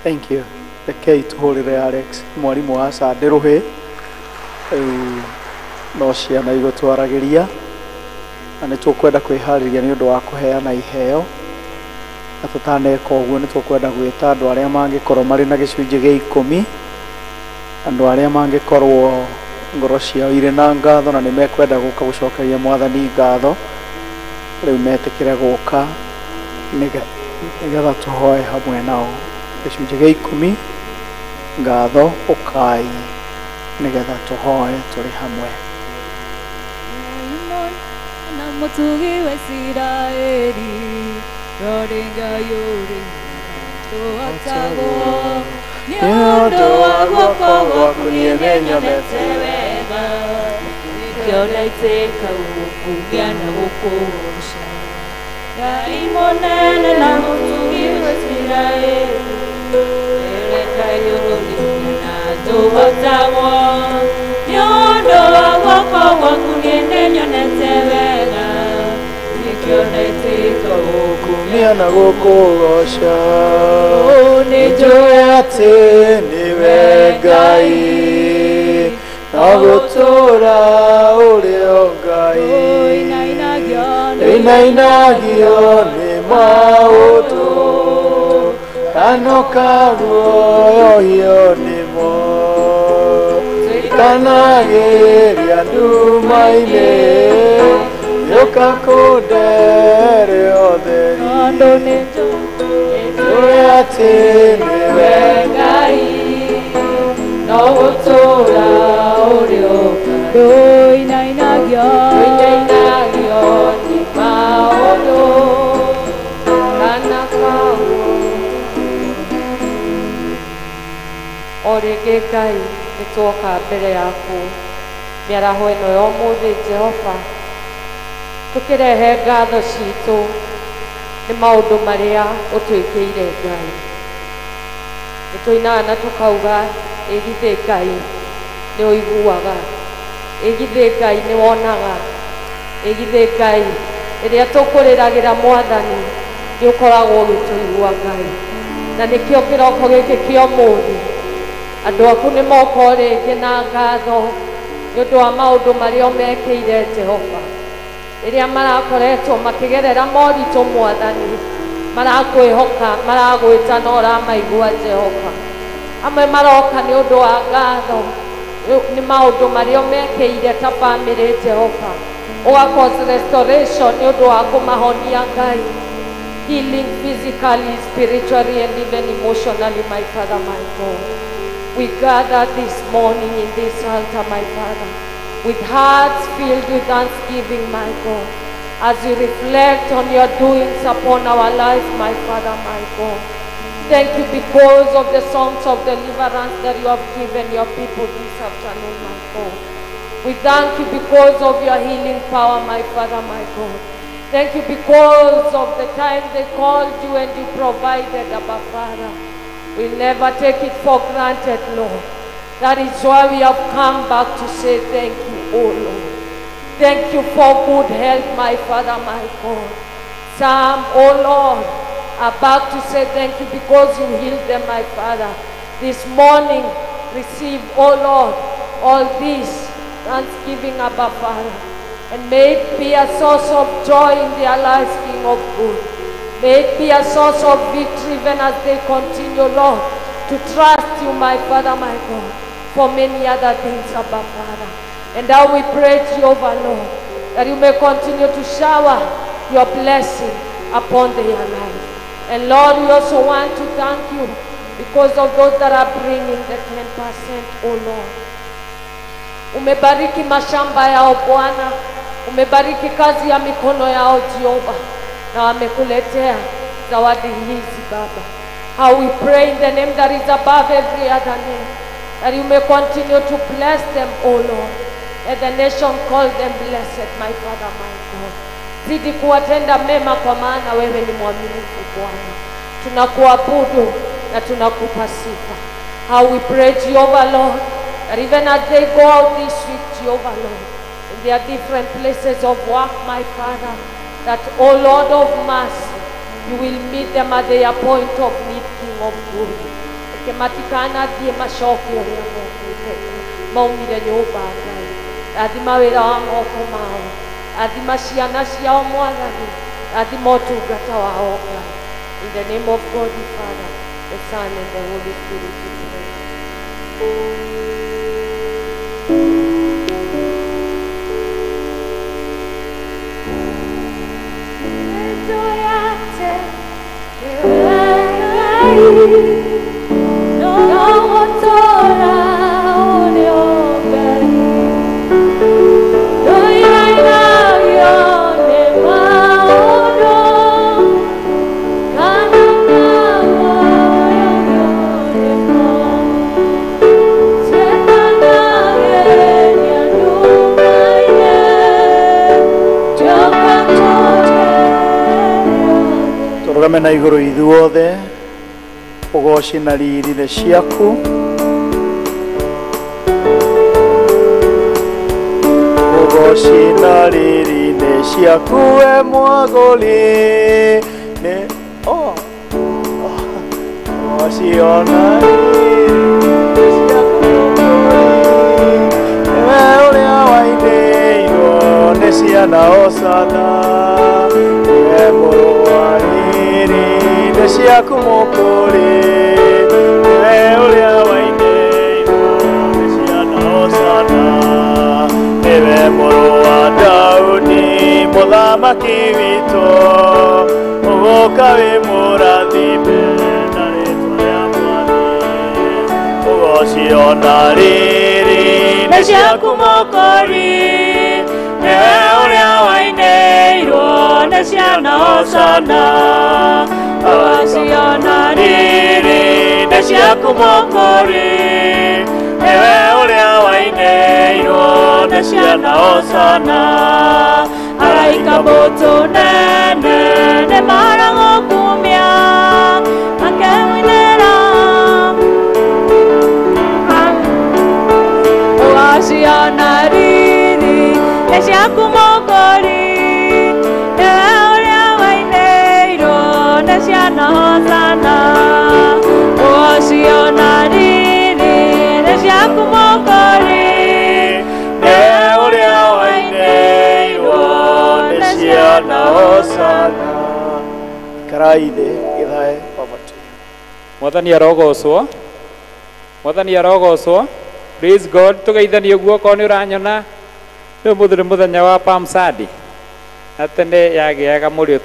Thank you. Rekei tũhũrĩre Alex, mwarimũ wa Sunday rũhĩ. Rĩu no ciana igũtwaragĩria na nĩ tũkwenda kwĩharĩria nĩ ũndũ wa kũheana iheo, na tũtaneka ũguo nĩ tũkwenda gwĩta andũ arĩa mangĩkorwo marĩ na gĩcunjĩ gĩa 10, andũ arĩa mangĩkorwo ngoro ciao irĩ na ngatho na nĩ mekwenda gũka gũcokeria Mwathani ngatho, rĩu metĩkĩre gũka nĩgetha tũhoe hamwe nao. Gĩcunjĩ gĩa 10 ngatho, ũkai nĩgetha tũhoe tũrĩ hamwe. Na mũtugi wa Isiraeli, rori Ngai ũrĩ tũhotagwo nĩ ũndũ wa guoko gwaku niĩ nĩnyonete wega, nĩkĩo ndaitĩka gũkumia na gũkũgoca. Ngai mũnene na mũtugi wa Isiraeli, rori Ngai ũrĩ na tũhotagwo nĩ ũndũ wa guoko gwaku niĩ nĩnyonete wega, nĩkĩo ndaitĩka gũkumia na gũkũgoca. Nĩnjũĩ atĩ nĩwe Ngai, na gũtũũra ũrĩ o Ngai. Ĩinainagio nĩ maũndũ, kano kaguoyohio nĩmo, ikanagĩria nduma-inĩ, yũka kũndere ũtheri. Nĩnjũĩ atĩ nĩwe Ngai, no gũtũũra ũrĩ o Ngai. Ndũinainagio nĩ maũndũ, kana kaguo. O rĩngĩ Ngai nĩ tuoka mbere yaku mĩaraho ĩno ya ũmũthĩ Jehova, tũkĩrehe ngatho citũ nĩ maũndũ marĩa ũtwĩkĩire Ngai. Nĩ tũinaga na tũkauga ĩgithĩ Ngai nĩ ũiguaga, ĩgithĩ Ngai nĩ wonaga, ĩgithĩ Ngai rĩrĩa tũkũrĩragĩra Mwathani nĩ ũkoragwo ũgĩtũigua Ngai. Na nĩkĩo kĩroko gĩkĩ kĩa ũmũthĩ andũ aku nĩ moka o rĩngĩ na ngatho nĩ ũndũ wa maũndũ marĩa ũmekĩire Jehova. Rĩrĩa marakoretwo makĩgerera moritũ Mwathani, marakwĩhoka, maragwĩta na ũramaigua Jehova. Amwe maroka nĩ ũndũ wa ngatho nĩ maũndũ marĩa ũmekĩire ta bamĩrĩ Jehova, ũga cause restoration nĩ ũndũ wa kũmahonia Ngai, healing physically, spiritually and even emotionally, my Father, my God. We gather this morning in this altar, my Father, with hearts filled with thanksgiving, my God, as we reflect on your doings upon our life, my Father, my God. Thank you because of the songs of deliverance that you have given your people this afternoon, my God. We thank you because of your healing power, my Father, my God. Thank you because of the time they called you and you provided, Abba Father. We'll never take it for granted, Lord. That is why we have come back to say thank you, O Lord. Thank you for good health, my Father, my God. Some, O Lord, are back to say thank you because you healed them, my Father. This morning, receive, O Lord, all this thanksgiving, Abba Father. And may it be a source of joy in their lives, King of good. May it be a source of victory even as they continue, Lord, to trust you, my Father, my God, for many other things, Abba Father. And now we pray, Jehovah, Lord, that you may continue to shower your blessing upon their life. And Lord, we also want to thank you because of those that are bringing the 10%, oh Lord. Umebariki mashamba yao Bwana, umebariki kazi ya mikono yao Jehova, na wamekuletea zawadi hizi Baba. How we pray in the name that is above every other name, that you may continue to bless them, O Lord. Let the nation call them blessed, my Father, my God. Zidi kuwatenda mema kwa maana wewe ni mwaminifu Bwana. Tunakuabudu na tunakupa sifa. How we pray, Jehovah, Lord, that even as they go out this week, Jehovah, Lord, in their different places of work, my Father, that, O Lord of mercy, you will meet them at their point of need, King of glory. Reke matikanathiĩ macoke ũrĩa mokĩte maumire nyũmba Ngai. Rathima wĩra wa moko mao, rathima ciana ciao Mwathani, rathima ũtungata wao Ngai. In the name of God the Father, the Son, and the Holy Spirit, we pray. Tũrũgame na igũrũ ithuothe ũgoci na riri nĩ ciaku. Ũgoci na riri nĩ ciaku we Mwagũri nĩ ũgoci ona riri nĩ ciaku Mũkũri nĩwe ũrĩa wainĩirwo nĩ ciana Hosana nĩwe mũrũ wa riri nĩ ciaku Mũkũri nĩwe ũrĩa wainĩirwo nĩ ciana Hosana nĩwe mũrũ wa Daudi mũthamaki witũ ũgũka wĩ mũrathime na rĩtwa rĩa Mwathani ũgoci ona riri nĩ ciaku Mũkũri nĩwe ũrĩa wainĩirwo nĩ ciana Hosana ũgoci ona riri nĩ ciaku Mũkũri nĩwe ũrĩa wainĩirwo nĩ ciana Hosana Araika mbũtũ nene nĩ maragũkumia makĩmũinĩra ũgoci ona riri nĩ ciaku Mũkũri nĩwe ũrĩa wainĩirwo nĩ ciana Hosana ũgoci ona riri nĩ ciaku Mũkũri nĩwe ũrĩa wainĩirwo nĩ ciana Hosana. Ikarai thĩ gĩthae over to you. Mwathani arogocwo. Mwathani arogocwo. Praise God. Tũgeithanie guoko nĩ ũranyona. Nĩ ũmũthĩ nĩ mũthenya wa Palm Sunday. Na tene yagĩaga mũrĩo.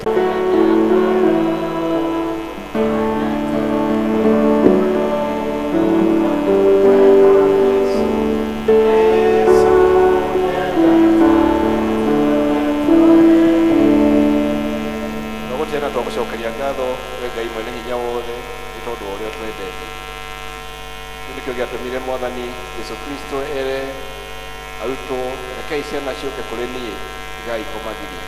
Twagũtĩana twagũcokeria ngatho we Ngai mwene hinya wothe nĩ tondũ wa ũrĩa twendete. Kĩu nĩkĩo gĩatũmire Mwathani Jesũ Kristo ere arutwo rekei ciana ciũke kũrĩ niĩ tigai kũmagiria.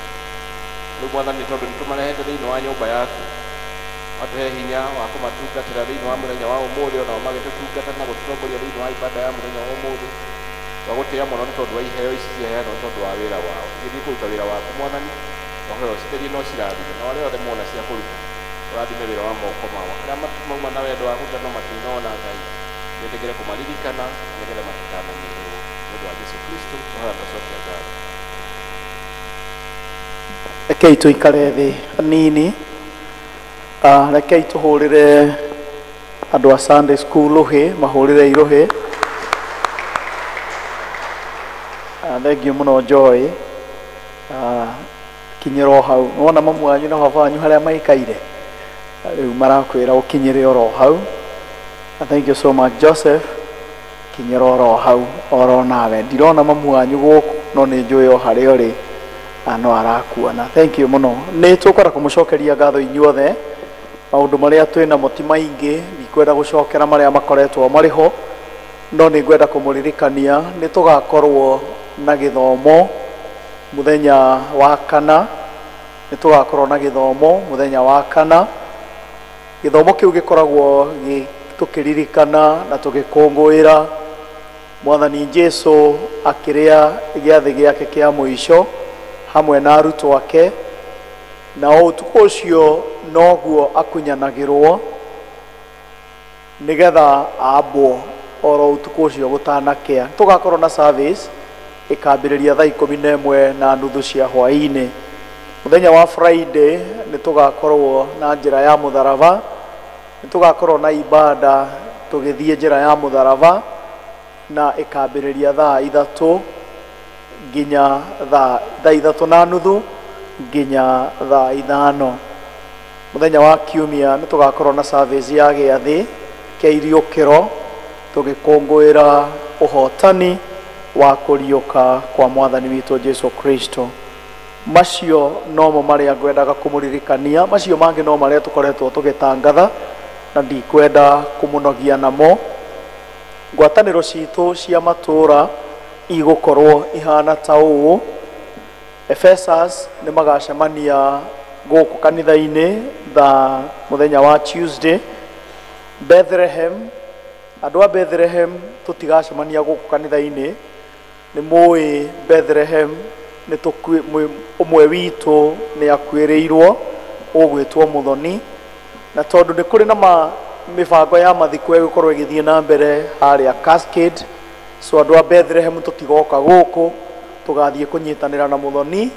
Rĩu Mwathani tondũ nĩtũmarehete thĩinĩ wa nyũmba yaku watũhe hinya wa kũmatungatĩra thĩinĩ wa mũthenya wa ũmũthĩ onao magĩtũtungata na gũtũtongoria thĩinĩ wa ibada ya mũthenya wa ũmũthĩ. Twagũtĩĩa mũno nĩ tondũ wa iheo ici ciaheanwo nĩ tondũ wa wĩra wao. Igĩthiĩ kũruta wĩra waku Mwathani wahoya ũcitherie na ũcirathime na arĩa othe mona cia kũruta ũrathime wĩra wa moko mao. Arĩa mauma na wendo wa kũruta no matinona Ngai wĩtĩkĩre kũmaririkana nĩgetha matikananyihĩrwo nĩ ũndũ wa Jesũ Kristo twahoya twacokia ngatho. Rekei tũikare thĩ hanini. Rekei tũhũrĩre andũ a Sunday school rũhĩ mahũrĩre irũhĩ. Thengiũ mũno Joy. Kinyĩra o hau nĩwona mamu wanyu na baba wanyu harĩa maikaire rĩu marakwĩra ũkinyĩre oro hau. Thank you so much Joseph. Kinyĩra oro hau oro nawe ndirona mamu wanyu gũkũ no nĩ njũĩ o harĩa ũrĩ no arakuona. Thank you mũno. Nĩ tũkwenda kũmũcokeria ngatho inyuothe. Maũndũ marĩa twĩ namo ti maingĩ ndikwenda gũcokera marĩa makoretwo marĩ ho no nĩ ngwenda kũmũririkania nĩ tũgakorwo na gĩthomo mũthenya wa kana. Nĩ tũgakorwo na gĩthomo mũthenya wa kana. Gĩthomo kĩu gĩkoragwo tũkĩririkana na tũgĩkũngũĩra Mwathani Jesũ akĩrĩa gĩathĩ gĩake kĩa mũico hamwe na arutwo ake na o ũtukũ ũcio noguo akunyanagĩrwo. Nĩgetha ambwo oro ũtukũ ũcio gũtanakĩa. Tũgakorwo na service ĩkambĩrĩria thaa 11:30 cia hwaĩ-inĩ. Mũthenya wa Friday nĩ tũgakorwo na njĩra ya mũtharaba, nĩ tũgakorwo na ibada tũgĩthiĩ njĩra ya mũtharaba na ĩkambĩrĩria thaa 3 nginya thaa 3:30 nginya thaa 5. Mũthenya wa Kiumia nĩ tũgakorwo na service ya gĩathĩ kĩa iriũkĩro tũgĩkũngũĩra ũhotani wa kũriũka kwa Mwathani witũ Jesu Kristo. Macio nomo marĩa ngwendaga kũmũririkania, macio mangĩ no marĩa tũkoretwo tũgĩtangatha na ndikwenda kũmũnogia namo. Ngwatanĩro citũ cia matũũra igũkorwo ihana ta ũũ. Ephesus nĩ magacemania gũkũ kanitha-inĩ thaa mũthenya wa Tuesday. Bethlehem, andũ a Bethlehem tũtigacemania gũkũ kanitha-inĩ, nĩ mũĩ Bethlehem nĩ ũmwe witũ nĩ akuĩrĩirwo ũgwĩtwo Mũthoni, na tondũ nĩ kũrĩ na mĩbango ya mathiko ĩgũkorwo ĩgĩthiĩ na mbere harĩa Cascade, so andũ a Bethlehem tũtigoka gũkũ, tũgathiĩ kũnyitanĩra na Mũthoni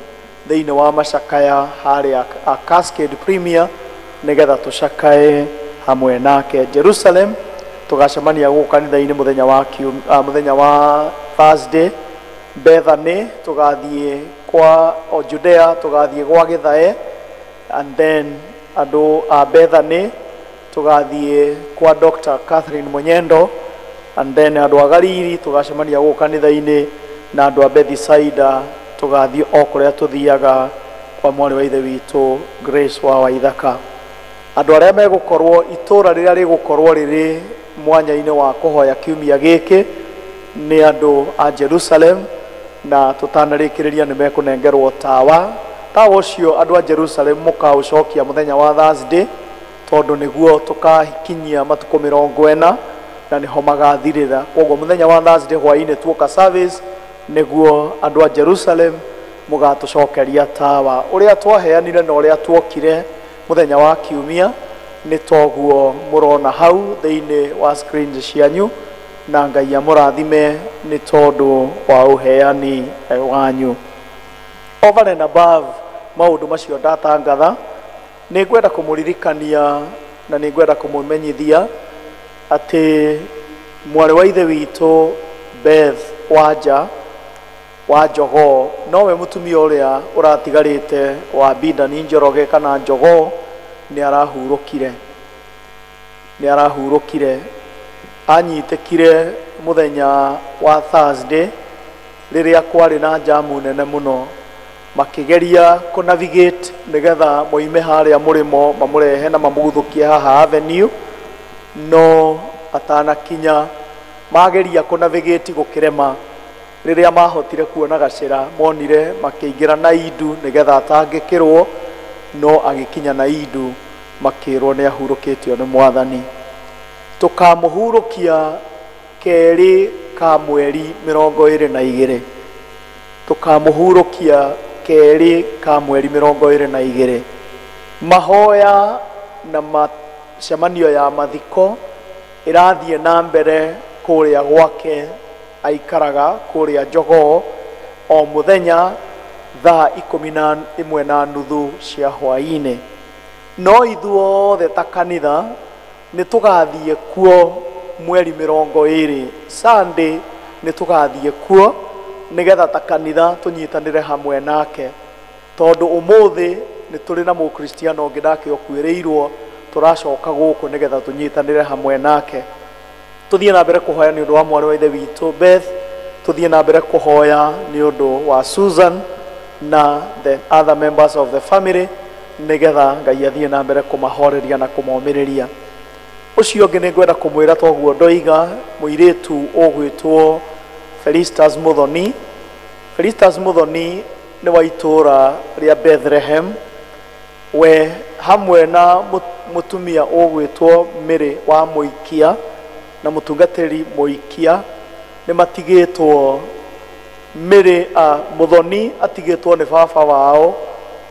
thĩinĩ wa macakaya harĩa Cascade Premier nĩgetha tũcakae hamwe nake. Jerusalem tũgacemania gũkũ kanitha-inĩ mũthenya wa Thursday. Bethany tũgathiĩ kwa o Judea tũgathiĩ gwa Gĩthae, and then andũ a Bethany tũgathiĩ kwa Dr. Catherine Munyendo, and then andũ a Galili tũgacemania gũkũ kanitha-inĩ, na andũ a Bethsaida tũgathiĩ o kũrĩa tũthiaga kwa mwarĩ wa ithe witũ Grace wa Waithaka. Andũ arĩa megũkorwo itũũra rĩrĩa rĩgũkorwo rĩrĩ mwanya-inĩ wa kũhoya kiumia gĩkĩ nĩ andũ a Jerusalem, na tũtanarĩkĩrĩria nĩ mekũnengerwo tawa. Tawa ũcio andũ a Jerusalem mũkaũcokia mũthenya wa Thursday, tondũ nĩguo tũkakinyia matukũ 40 na nĩho magathirĩra. Koguo mũthenya wa Thursday hwaĩ-inĩ tuoka service nĩguo andũ a Jerusalem mũgatũcokeria tawa. Ũrĩa twaheanire na ũrĩa tuokire mũthenya wa kiumia nĩ toguo mũrona hau thĩinĩ wa screens cianyu, na Ngai amũrathime nĩ tondũ wa ũheani wanyu. Over and above maũndũ macio ndatangatha, nĩ ngwenda kũmũririkania na nĩ ngwenda kũmũmenyithia atĩ mwarĩ wa ithe witũ Beth Wanja wa Njogoo nowe mũtumia ũrĩa ũratigarĩte wa Bindani Njoroge kana Njogoo nĩ arahurũkire. Nĩ arahurũkire, anyitĩkire mũthenya wa Thursday rĩrĩa kwarĩ na njamu nene mũno, makĩgeria kũ navigate nĩgetha moime harĩa mũrĩmo mamũrehe na mamũguthũkie haha avenue, no atanakinya mageria kũ navigate gũkĩrema. Rĩrĩa mahotire kuona gacĩra monire makĩingĩra na indu nĩgetha atangĩkĩrwo, no agĩkinya na indu makĩrwo nĩ ahurũkĩtio nĩ Mwathani. Tũkamũhurũkia kerĩ ka mweri 22. Tũkamũhurũkia kerĩ ka mweri 22. Mahoya na macemanio ya mathiko ĩrathiĩ na mbere kũrĩa gwake aikaraga kũrĩa Njogoo o mũthenya thaa 11:30 cia hwaĩ-inĩ. No ithuothe ta kanitha nĩ tũgathiĩ kuo mweri 20 Sunday, nĩ tũgathiĩ kuo nĩgetha ta kanitha tũnyitanĩre hamwe nake, tondũ ũmũthĩ nĩ tũrĩ na mũkristiano ũngĩ nake ũkuĩrĩirwo, tũracoka gũkũ nĩgetha tũnyitanĩre hamwe nake. Tũthiĩ na mbere kũhoya nĩ ũndũ wa mwarĩ wa ithe witũ Beth, tũthiĩ na mbere kũhoya nĩ ũndũ wa Susan na the other members of the family nĩgetha Ngai athiĩ na mbere kũmahoreria na kũmomĩrĩria. Ũcio ũngĩ nĩ ngwenda kũmwĩra toguo ndoiga, mũirĩtu ũgwĩtwo Felistas Muthoni. Felistas Muthoni nĩ wa itũũra rĩa Bethlehem, we hamwe na mũtumia ũgwĩtwo Mary wa Mũikia na mũtungatĩri Mũikia nĩ matigĩtwo. Mary Muthoni atigĩtwo nĩ baba wao,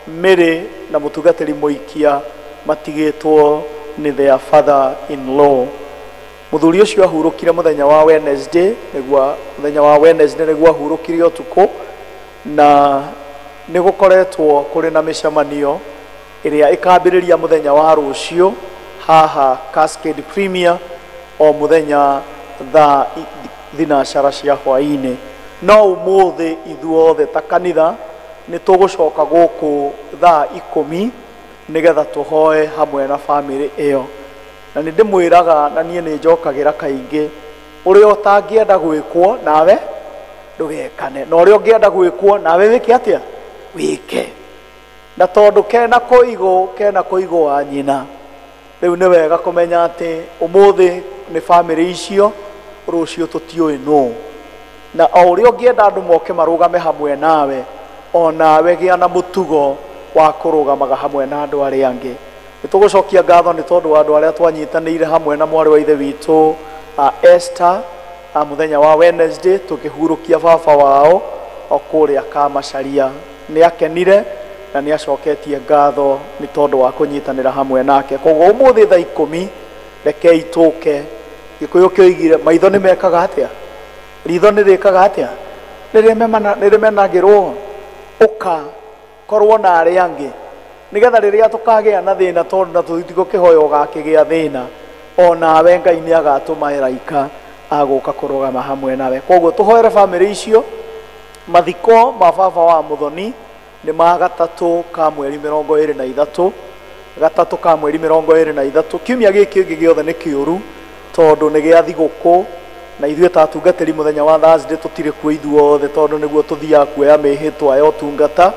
Mary na mũtungatĩri Mũikia matigĩtwo nĩ their father in law. Muthuri ucio ahurukire muthenya wa Wednesday niguo muthenya wa Wednesday niguo ahurukire utuku na nĩ gũkoretwo kũrĩ na mĩcemanio ĩrĩa ĩkambĩrĩria mũthenya wa rũciũ haha Cascade Premier o mũthenya thaa 3:00 cia hwaĩ-inĩ. No ũmũthĩ ithuothe ta kanitha nĩ tũgũcoka gũkũ thaa 10 nĩgetha tũhoe hamwe na bamĩrĩ ĩyo. Na nĩ ndĩmwĩraga na niĩ nĩ njokagĩra kaingĩ ũrĩa ũtangĩenda gwĩkwo nawe ndũgekane, na ũrĩa ũngĩenda gwĩkwo nawe wĩke atĩa? Wĩke. Na tondũ kena kũigũ kena kũigũ wa nyina, rĩu nĩ wega kũmenya atĩ ũmũthĩ nĩ bamĩrĩ icio, rũciũ tũtiũĩ nũ. Na o ũrĩa ũngĩenda andũ moke marũgame hamwe nawe, o nawe gĩa na mũtugo wa kũrũgamaga hamwe na andũ arĩa angĩ. Nĩ tũgũcokia ngatho nĩ tondũ wa andũ arĩa twanyitanĩire hamwe na mwarĩ wa ithe witũ Esther mũthenya wa Wednesday tũkĩhurũkia baba wao o kũrĩa Kamacharia. Nĩ akenire na nĩ acoketie ngatho nĩ tondũ wa kũnyitanĩra hamwe nake. Koguo ũmũthĩ thaa 10 rekei tũke. Gĩkũyũ kĩoigire maitho nĩ mekaga atĩa? Ritho nĩ rĩkaga atĩa? Nĩ rĩmenagĩrwo. Ũka korwo na arĩa angĩ nĩgetha rĩrĩa tũkagĩa na thĩna, tondũ na tũtigũkĩhoya ũgakĩgĩa thĩna, o nawe Ngai nĩ agatũma araika agũka kũrũgama hamwe nawe. Koguo tũhoere bamĩrĩ icio. Mathiko ma baba wa Muthoni nĩ ma 3 ka mweri 23, 3 ka mweri 23. Kiumia gĩkĩ kĩngĩ gĩothe nĩ kĩũru tondũ nĩ gĩa thigũkũ, na ithuĩ ta atungatĩri mũthenya wa Thursday tũtirĩ kuo ithuothe tondũ nĩguo tũthiaga kuoya mĩhĩtwa ya ũtungata.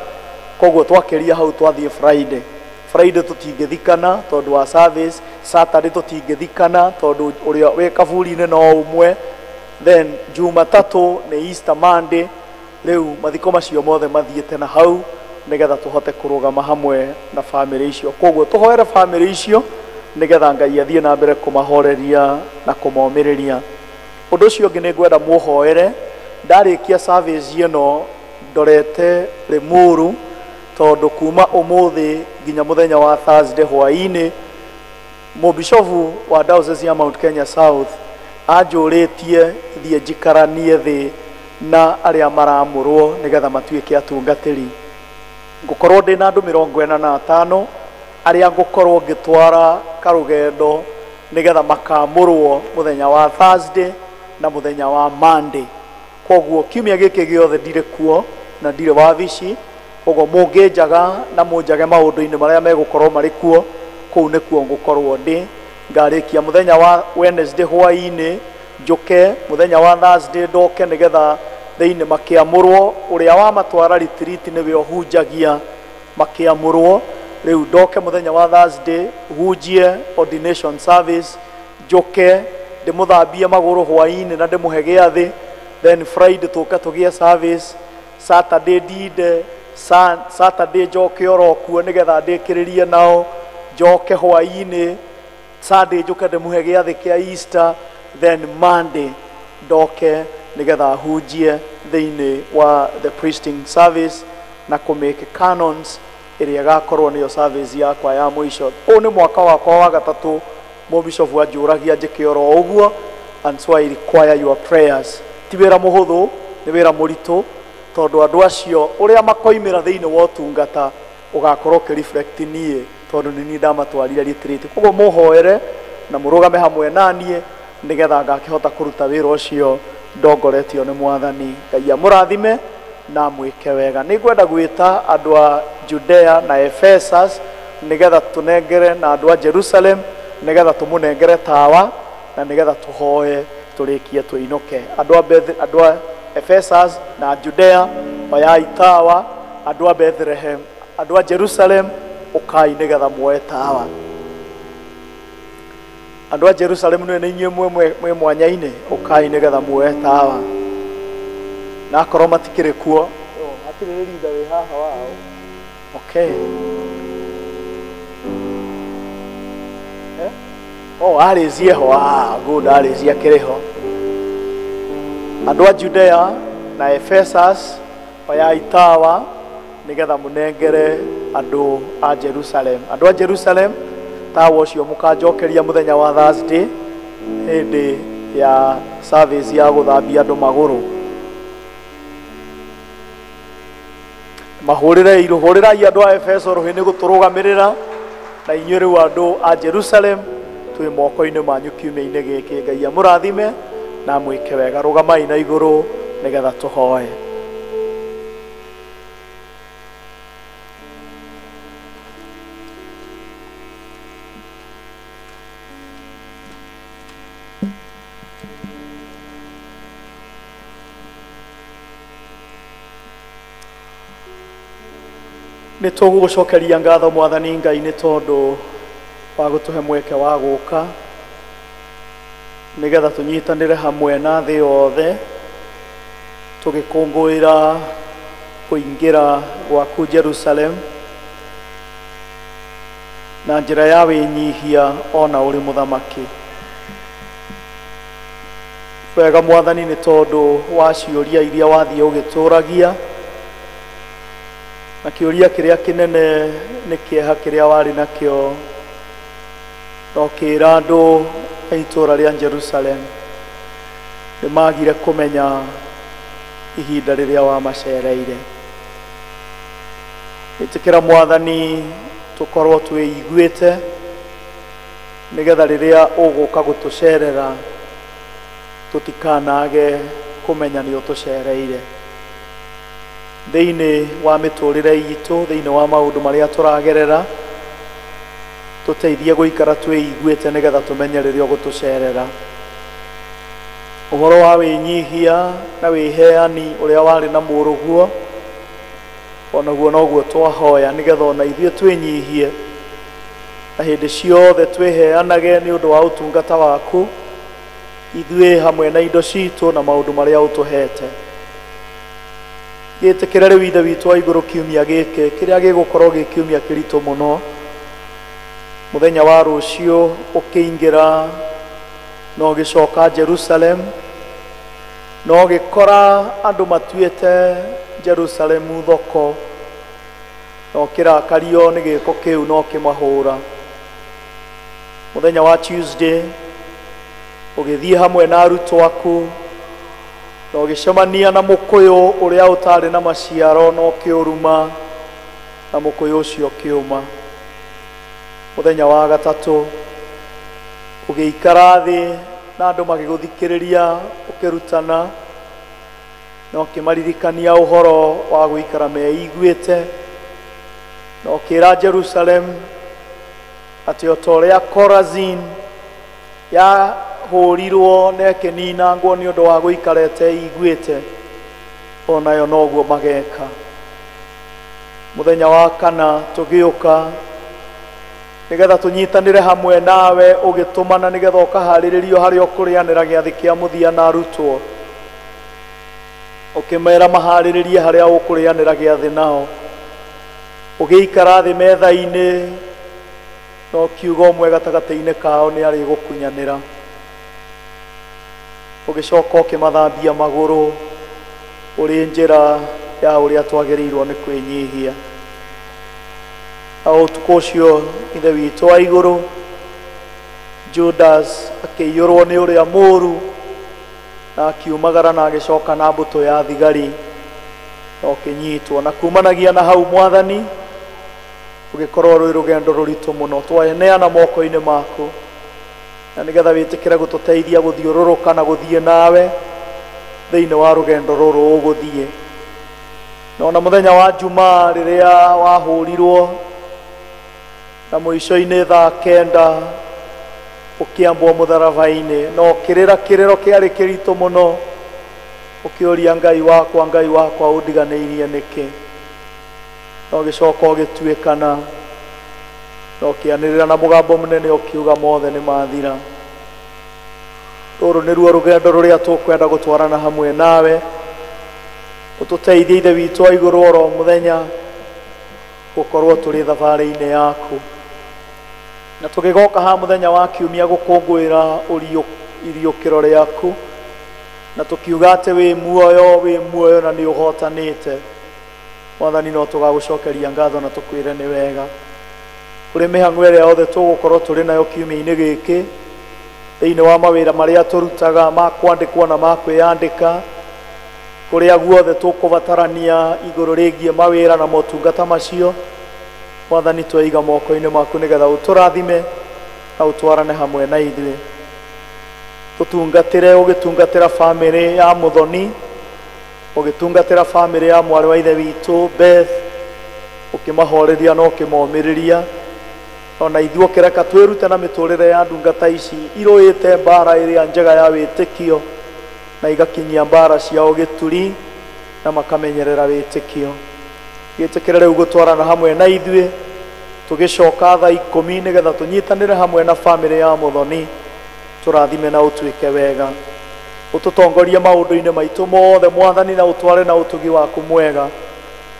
Koguo twakĩria hau twathiĩ Friday. Friday tũtingĩthikana tondũ wa service, Saturday tũtingĩthikana tondũ ũrĩa wĩ kaburi-inĩ no ũmwe, then Jumatatũ nĩ Easter Monday. Rĩu mathiko macio mothe mathiĩte na hau nĩgetha tũhote kũrũgama hamwe na bamĩrĩ icio. Koguo tũhoere bamĩrĩ icio nĩgetha Ngai athiĩ na mbere kũmahoreria na kũmomĩrĩria. Ũndũ ũcio ũngĩ nĩ ngwenda mũhoere. Ndarĩkia service ĩno ndorete Limuru tondũ kuma ũmũthĩ nginya mũthenya wa Thursday hwaĩ-inĩ mũbishofu wa Diocese ya Mount Kenya South anjũrĩtie thiĩ njikaranie thĩ na arĩa maramũrwo nĩgetha matuĩke atungatĩri. Ngũkorwo ndĩ na andũ 45 arĩa ngũkorwo ngĩtwara karũgendo nĩgetha makamũrwo mũthenya wa Thursday na mũthenya wa Monday. Koguo kiumia gĩkĩ gĩothe ndirĩ kuo na ndirĩ wabici. Koguo mũngĩnjaga na mũnjage maũndũ-inĩ marĩa megũkorwo marĩ kuo, kũu nĩkuo ngũkorwo ndĩ. Ngarĩkia mũthenya wa Wednesday hwaĩ-inĩ njũke, mũthenya wa Thursday ndoke nĩgetha thĩinĩ makĩamũrwo. Ũrĩa wamatwara retreat nĩwe ũhunjagia makĩamũrwo. Rĩu ndoke mũthenya wa Thursday hunjie ordination service, njoke ndĩmũthambie magũrũ hwaĩ-inĩ na ndĩmũhe gĩathĩ, then Friday tũke tũgĩe service, Saturday ndinde, Saturday njoke oro kuo nĩgetha ndĩkĩrĩrie nao, njoke hwaĩ-inĩ, Sunday njoke ndĩmũhe gĩathĩ kĩa Easter, then Monday ndoke nĩgetha hunjie thĩinĩ wa the priesting service na kũmake canons ĩrĩa ĩgakorwo nĩyo service yakwa ya mũico. Ũyũ nĩ mwaka wakwa wa 3 mũbishofu anjũragia njĩke oro ũguo, and so I require your prayers. Ti wĩra mũhũthũ, nĩ wĩra mũritũ tondũ andũ acio ũrĩa makoimĩra thĩinĩ wa ũtungata ũgakorwo ũkĩreflect niĩ tondũ nĩ niĩ ndamatwarire retreat. Koguo mũhoere na mũrũgame hamwe na niĩ nĩgetha ngakĩhota kũruta wĩra ũcio ndongoretio nĩ Mwathani. Ngai amũrathime na mwĩke wega. Nĩ ngwenda gwĩta andũ a Judea na Ephesus nĩgetha tũnengere na andũ a Jerusalem nĩgetha tũmũnengere tawa na nĩgetha tũhoe tũrĩkie tũinũke. Andũ a Ephesus na Judea oyai tawa, andũ a Bethlehem, andũ a Jerusalem ũkai nĩgetha muoe tawa. Andũ a Jerusalem nĩ inyuĩ mwĩ mwanya-inĩ, ũkai nĩgetha muoe tawa. Na akorwo matikĩrĩ kuo, hatirĩ rĩrinda wĩ haha wao. Okay. Oh, arĩcie ho. Ah, good, arĩcie akĩrĩ ho. Andũ a Judea na Ephesus oyai tawa nĩgetha mũnengere andũ a Jerusalem. Andũ a Jerusalem tawa ũcio mũkanjokeria mũthenya wa Thursday. Hĩndĩ ya service ya gũthambia andũ magũrũ. Mahũrĩrei, hũrĩrai andũ a Efeso rũhĩ nĩ gũtũrũgamĩrĩra, na inyuĩ rĩu andũ a Jerusalem twĩ moko-inĩ manyu kiumia-inĩ gĩkĩ. Ngai amũrathime na amwĩke wega. Rũgamai na igũrũ nĩgetha tũhoe. Nĩ tũgũgũcokeria ngatho Mwathani Ngai nĩ tondũ wa gũtũhe mweke wa gũka nĩgetha tũnyitanĩre hamwe na thĩ yothe tũgĩkũngũĩra kũingĩra gwaku Jerusalem na njĩra ya wĩnyihia ona ũrĩ mũthamaki. Wega Mwathani nĩ tondũ wa ciũria iria wathiĩ ũgĩtũragia, na kĩũria kĩrĩa kĩnene nĩ kĩeha kĩrĩa warĩ nakĩo na ũkĩĩra andũ a itũũra rĩa Jerusalem nĩ magire kũmenya ihinda rĩrĩa wamacereire. Ĩtĩkĩra Mwathani tũkorwo twĩiguĩte nĩgetha rĩrĩa ũgũka gũtũcerera tũtikanage kũmenya nĩ ũtũcereire. Thĩinĩ wa mĩtũrĩre itũ, thĩinĩ wa maũndũ marĩa tũragerera, tũteithie gũikara twĩiguĩte nĩgetha tũmenye rĩrĩa ũgũtũcerera. Ũhoro wa wĩnyihia na wĩheani ũrĩa warĩ na mũrũguo, onaguo noguo twahoya nĩgetha ona ithuĩ twĩnyihie na hĩndĩ ciothe twĩheanage nĩ ũndũ wa ũtungata waku, ithuĩ hamwe na indo citũ na maũndũ marĩa ũtũhete. Gĩtĩkĩre rĩu Ithe witũ wa igũrũ kiumia gĩkĩ kĩrĩa gĩgũkorwo gĩ kiumia kĩritũ mũno. Mũthenya wa rũciũ ũkĩingĩra na ũgĩcoka Jerusalem, na ũgĩkora andũ matuĩte Jerusalemu thoko, na ũkĩrakario nĩ gĩko kĩu na ũkĩmahũra. Mũthenya wa Tuesday ũgĩthiĩ hamwe na arutwo aku na ũgĩcemania na mũkũyũ ũrĩa ũtarĩ na maciaro na ũkĩũruma, na mũkũyũ ũcio ũkĩũma. Mũthenya wa gatatũ ũgĩikara thĩ na andũ magĩgũthikĩrĩria ũkĩrutana na ũkĩmaririkania ũhoro wa gũikara meiguĩte, na ũkĩĩra Jerusalem atĩ o ta ũrĩa Korazin yahũrirwo na ĩkĩninangwo nĩ ũndũ wa gũikara ĩteiguĩte, onayo noguo mageka. Mũthenya wa kana tũgĩũka nĩgetha tũnyitanĩre hamwe nawe ũgĩtũmana nĩgetha ũkaharĩrĩrio harĩa ũkũrĩanĩra gĩathĩ kĩa mũthia na arutwo, ũkĩmera maharĩrĩrie harĩa ũkũrĩanĩra gĩathĩ nao. Ũgĩikara thĩ metha-inĩ na ũkiuga ũmwe gatagatĩ-inĩ kao nĩ arĩgũkunyanĩra. Ũgĩcoka ũkĩmathambia magũrũ ũrĩ njĩra ya ũrĩa twagĩrĩirwo nĩ kwĩnyihia. Na ũtukũ ũcio Ithe witũ wa igũrũ, Judas akĩiyũrwo nĩ ũrĩa mũũru na akiumagara na agĩcoka na mbũtũ ya thigari na ũkĩnyitwo. Na kumanagia na hau Mwathani ũgĩkorwo rwĩ rũgendo rũritũ mũno, twaneana moko-inĩ maku na nĩgetha wĩtĩkĩre gũtũteithia gũthiũrũrũka na gũthiĩ nawe thĩinĩ wa rũgendo rũrũ ũgũthiĩ. Na ona mũthenya wa Jumaa rĩrĩa wahũrirwo na mũico-inĩ thaa 9 ũkĩambwo mũtharaba-inĩ, na ũkĩrĩra kĩrĩro kĩarĩ kĩritũ mũno, ũkĩũria Ngai wakwa, Ngai wakwa ũndiganĩirie nĩkĩ? Na ũgĩcoka ũgĩtuĩkana na ũkĩanĩrĩra na mũgambo mũnene ũkiuga mothe nĩ mathira. Rũrũ nĩruo rũgendo rũrĩa tũkwenda gũtwarana hamwe nawe, ũtũteithie Ithe witũ wa igũrũ oro mũthenya gũkorwo tũrĩ thabarĩ-inĩ yaku. Na tũgĩgoka haha mũthenya wa kiumia gũkũngũĩra iriũkĩro rĩaku, na tũkiuga atĩ wĩ muoyo na nĩ ũhotanĩte. Mwathani no tũgagũcokeria ngatho na tũkwĩre nĩ wega. Kũrĩ mĩhang'o ĩrĩa yothe tũgũkorwo tũrĩ nayo kiumia-inĩ gĩkĩ, Thĩinĩ wa mawĩra marĩa tũrutaga ma kwandĩkwo na ma kwĩyandĩka, kũrĩa guothe tũkũbatarania igũrũ rĩgiĩ mawĩra na motungata macio, Mwathani tweiga moko-inĩ maku nĩgetha ũtũrathime na ũtwarane hamwe na ithuĩ. Tũtungatĩre ũgĩtungatĩra bamĩrĩ ya Mũthoni, ũgĩtungatĩra bamĩrĩ ya mwarĩ wa ithe witũ Beth, ũkĩmahoreria na ũkĩmomĩrĩria. Ona ithuĩ ũkĩreka twĩrute na mĩtũrĩre ya ndungata ici irũĩte mbara ĩrĩa njega ya wĩtĩkio na igakinyia mbara ciao gĩturi na makamenyerera wĩtĩkio. Gĩtĩkĩre rĩu gũtwarana hamwe na ithuĩ tũgĩcoka thaa 10 nĩgetha tũnyitanĩre hamwe na bamĩrĩ ya Mũthoni, tũrathime na ũtuĩke wega. Ũtũtongorie maũndũ-inĩ maitũ mothe Mwathani, na ũtware na ũtugi waku mwega,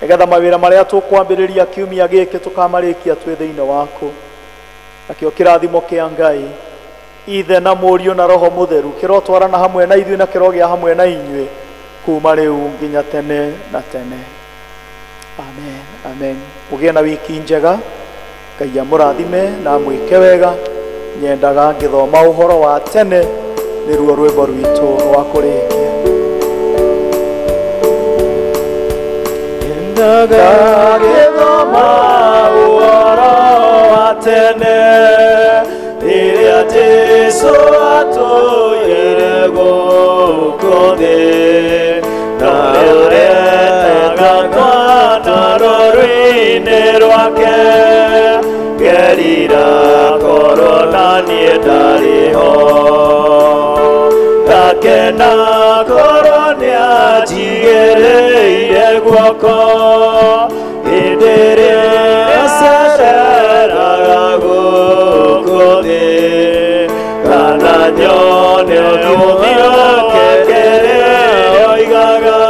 nĩgetha mawĩra marĩa tũkwambĩrĩria kiumia gĩkĩ tũkamarĩkia twĩ thĩinĩ waku. Nakĩo kĩrathimo kĩa Ngai Ithe na Mũriũ na Roho Mũtheru kĩrotwarana hamwe na ithuĩ na kĩrogĩa hamwe na inyuĩ kuma rĩu nginya tene na tene. Amen, amen. Ũgĩe na wiki njega. Ngai amũrathime na amwĩke wega. Nyendaga ngĩthoma ũhoro wa tene nĩruo rwĩmbo rwitũ rwa kũrĩkia. Nyendaga ngĩthoma ũhoro wa tene rĩrĩa Jesũ atũire gũkũ thĩ, na ũretaga mwana rũrũ-inĩ rwake, ngerira korwo na niĩ ndarĩ ho. Ngakena korwo nĩanjigĩrĩire guoko hĩndĩ ĩrĩa acereraga gũkũ thĩ, kana nyone ũthiũ wake rĩrĩa oigaga,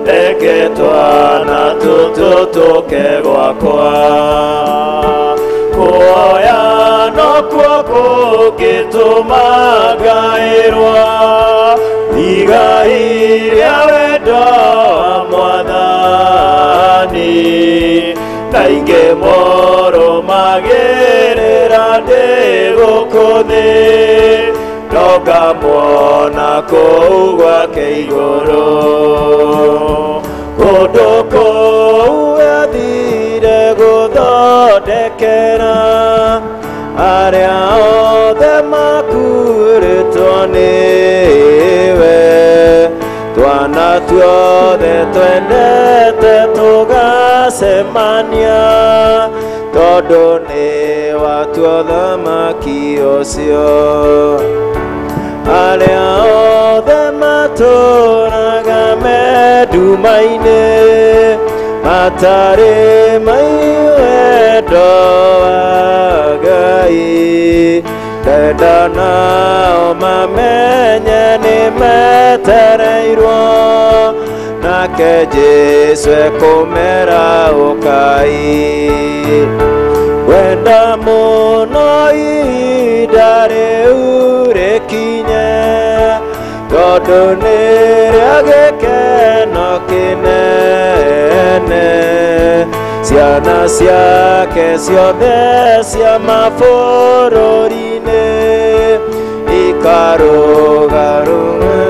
reke twana tũtũ tũke gwakwa. Kuoya nokuo kũngĩtũma ngaĩrwo igai rĩa wendo wa Mwathani, na ingĩ mũrũmagĩrĩra ndĩ gũkũ thĩ, no ngamuona kũu gwake igũrũ. Kũndũ kũu athire gũthondekera arĩa othe makuĩrĩtwo nĩwe, twana tuothe twendete tũgacemania, tondũ nĩ watua ũthamaki ũcio. Arĩa othe matũraga me nduma-inĩ matarĩ wendo wa Ngai, ndenda nao mamenye nĩ metereirwo, nake Jesũ ekũmera ũkai. Wenda mũno ihinda rĩu rĩkinye, tondũ nĩ rĩa gĩkeno kĩnene, ciana ciake ciothe cia mabũrũri-inĩ ikarũgarũga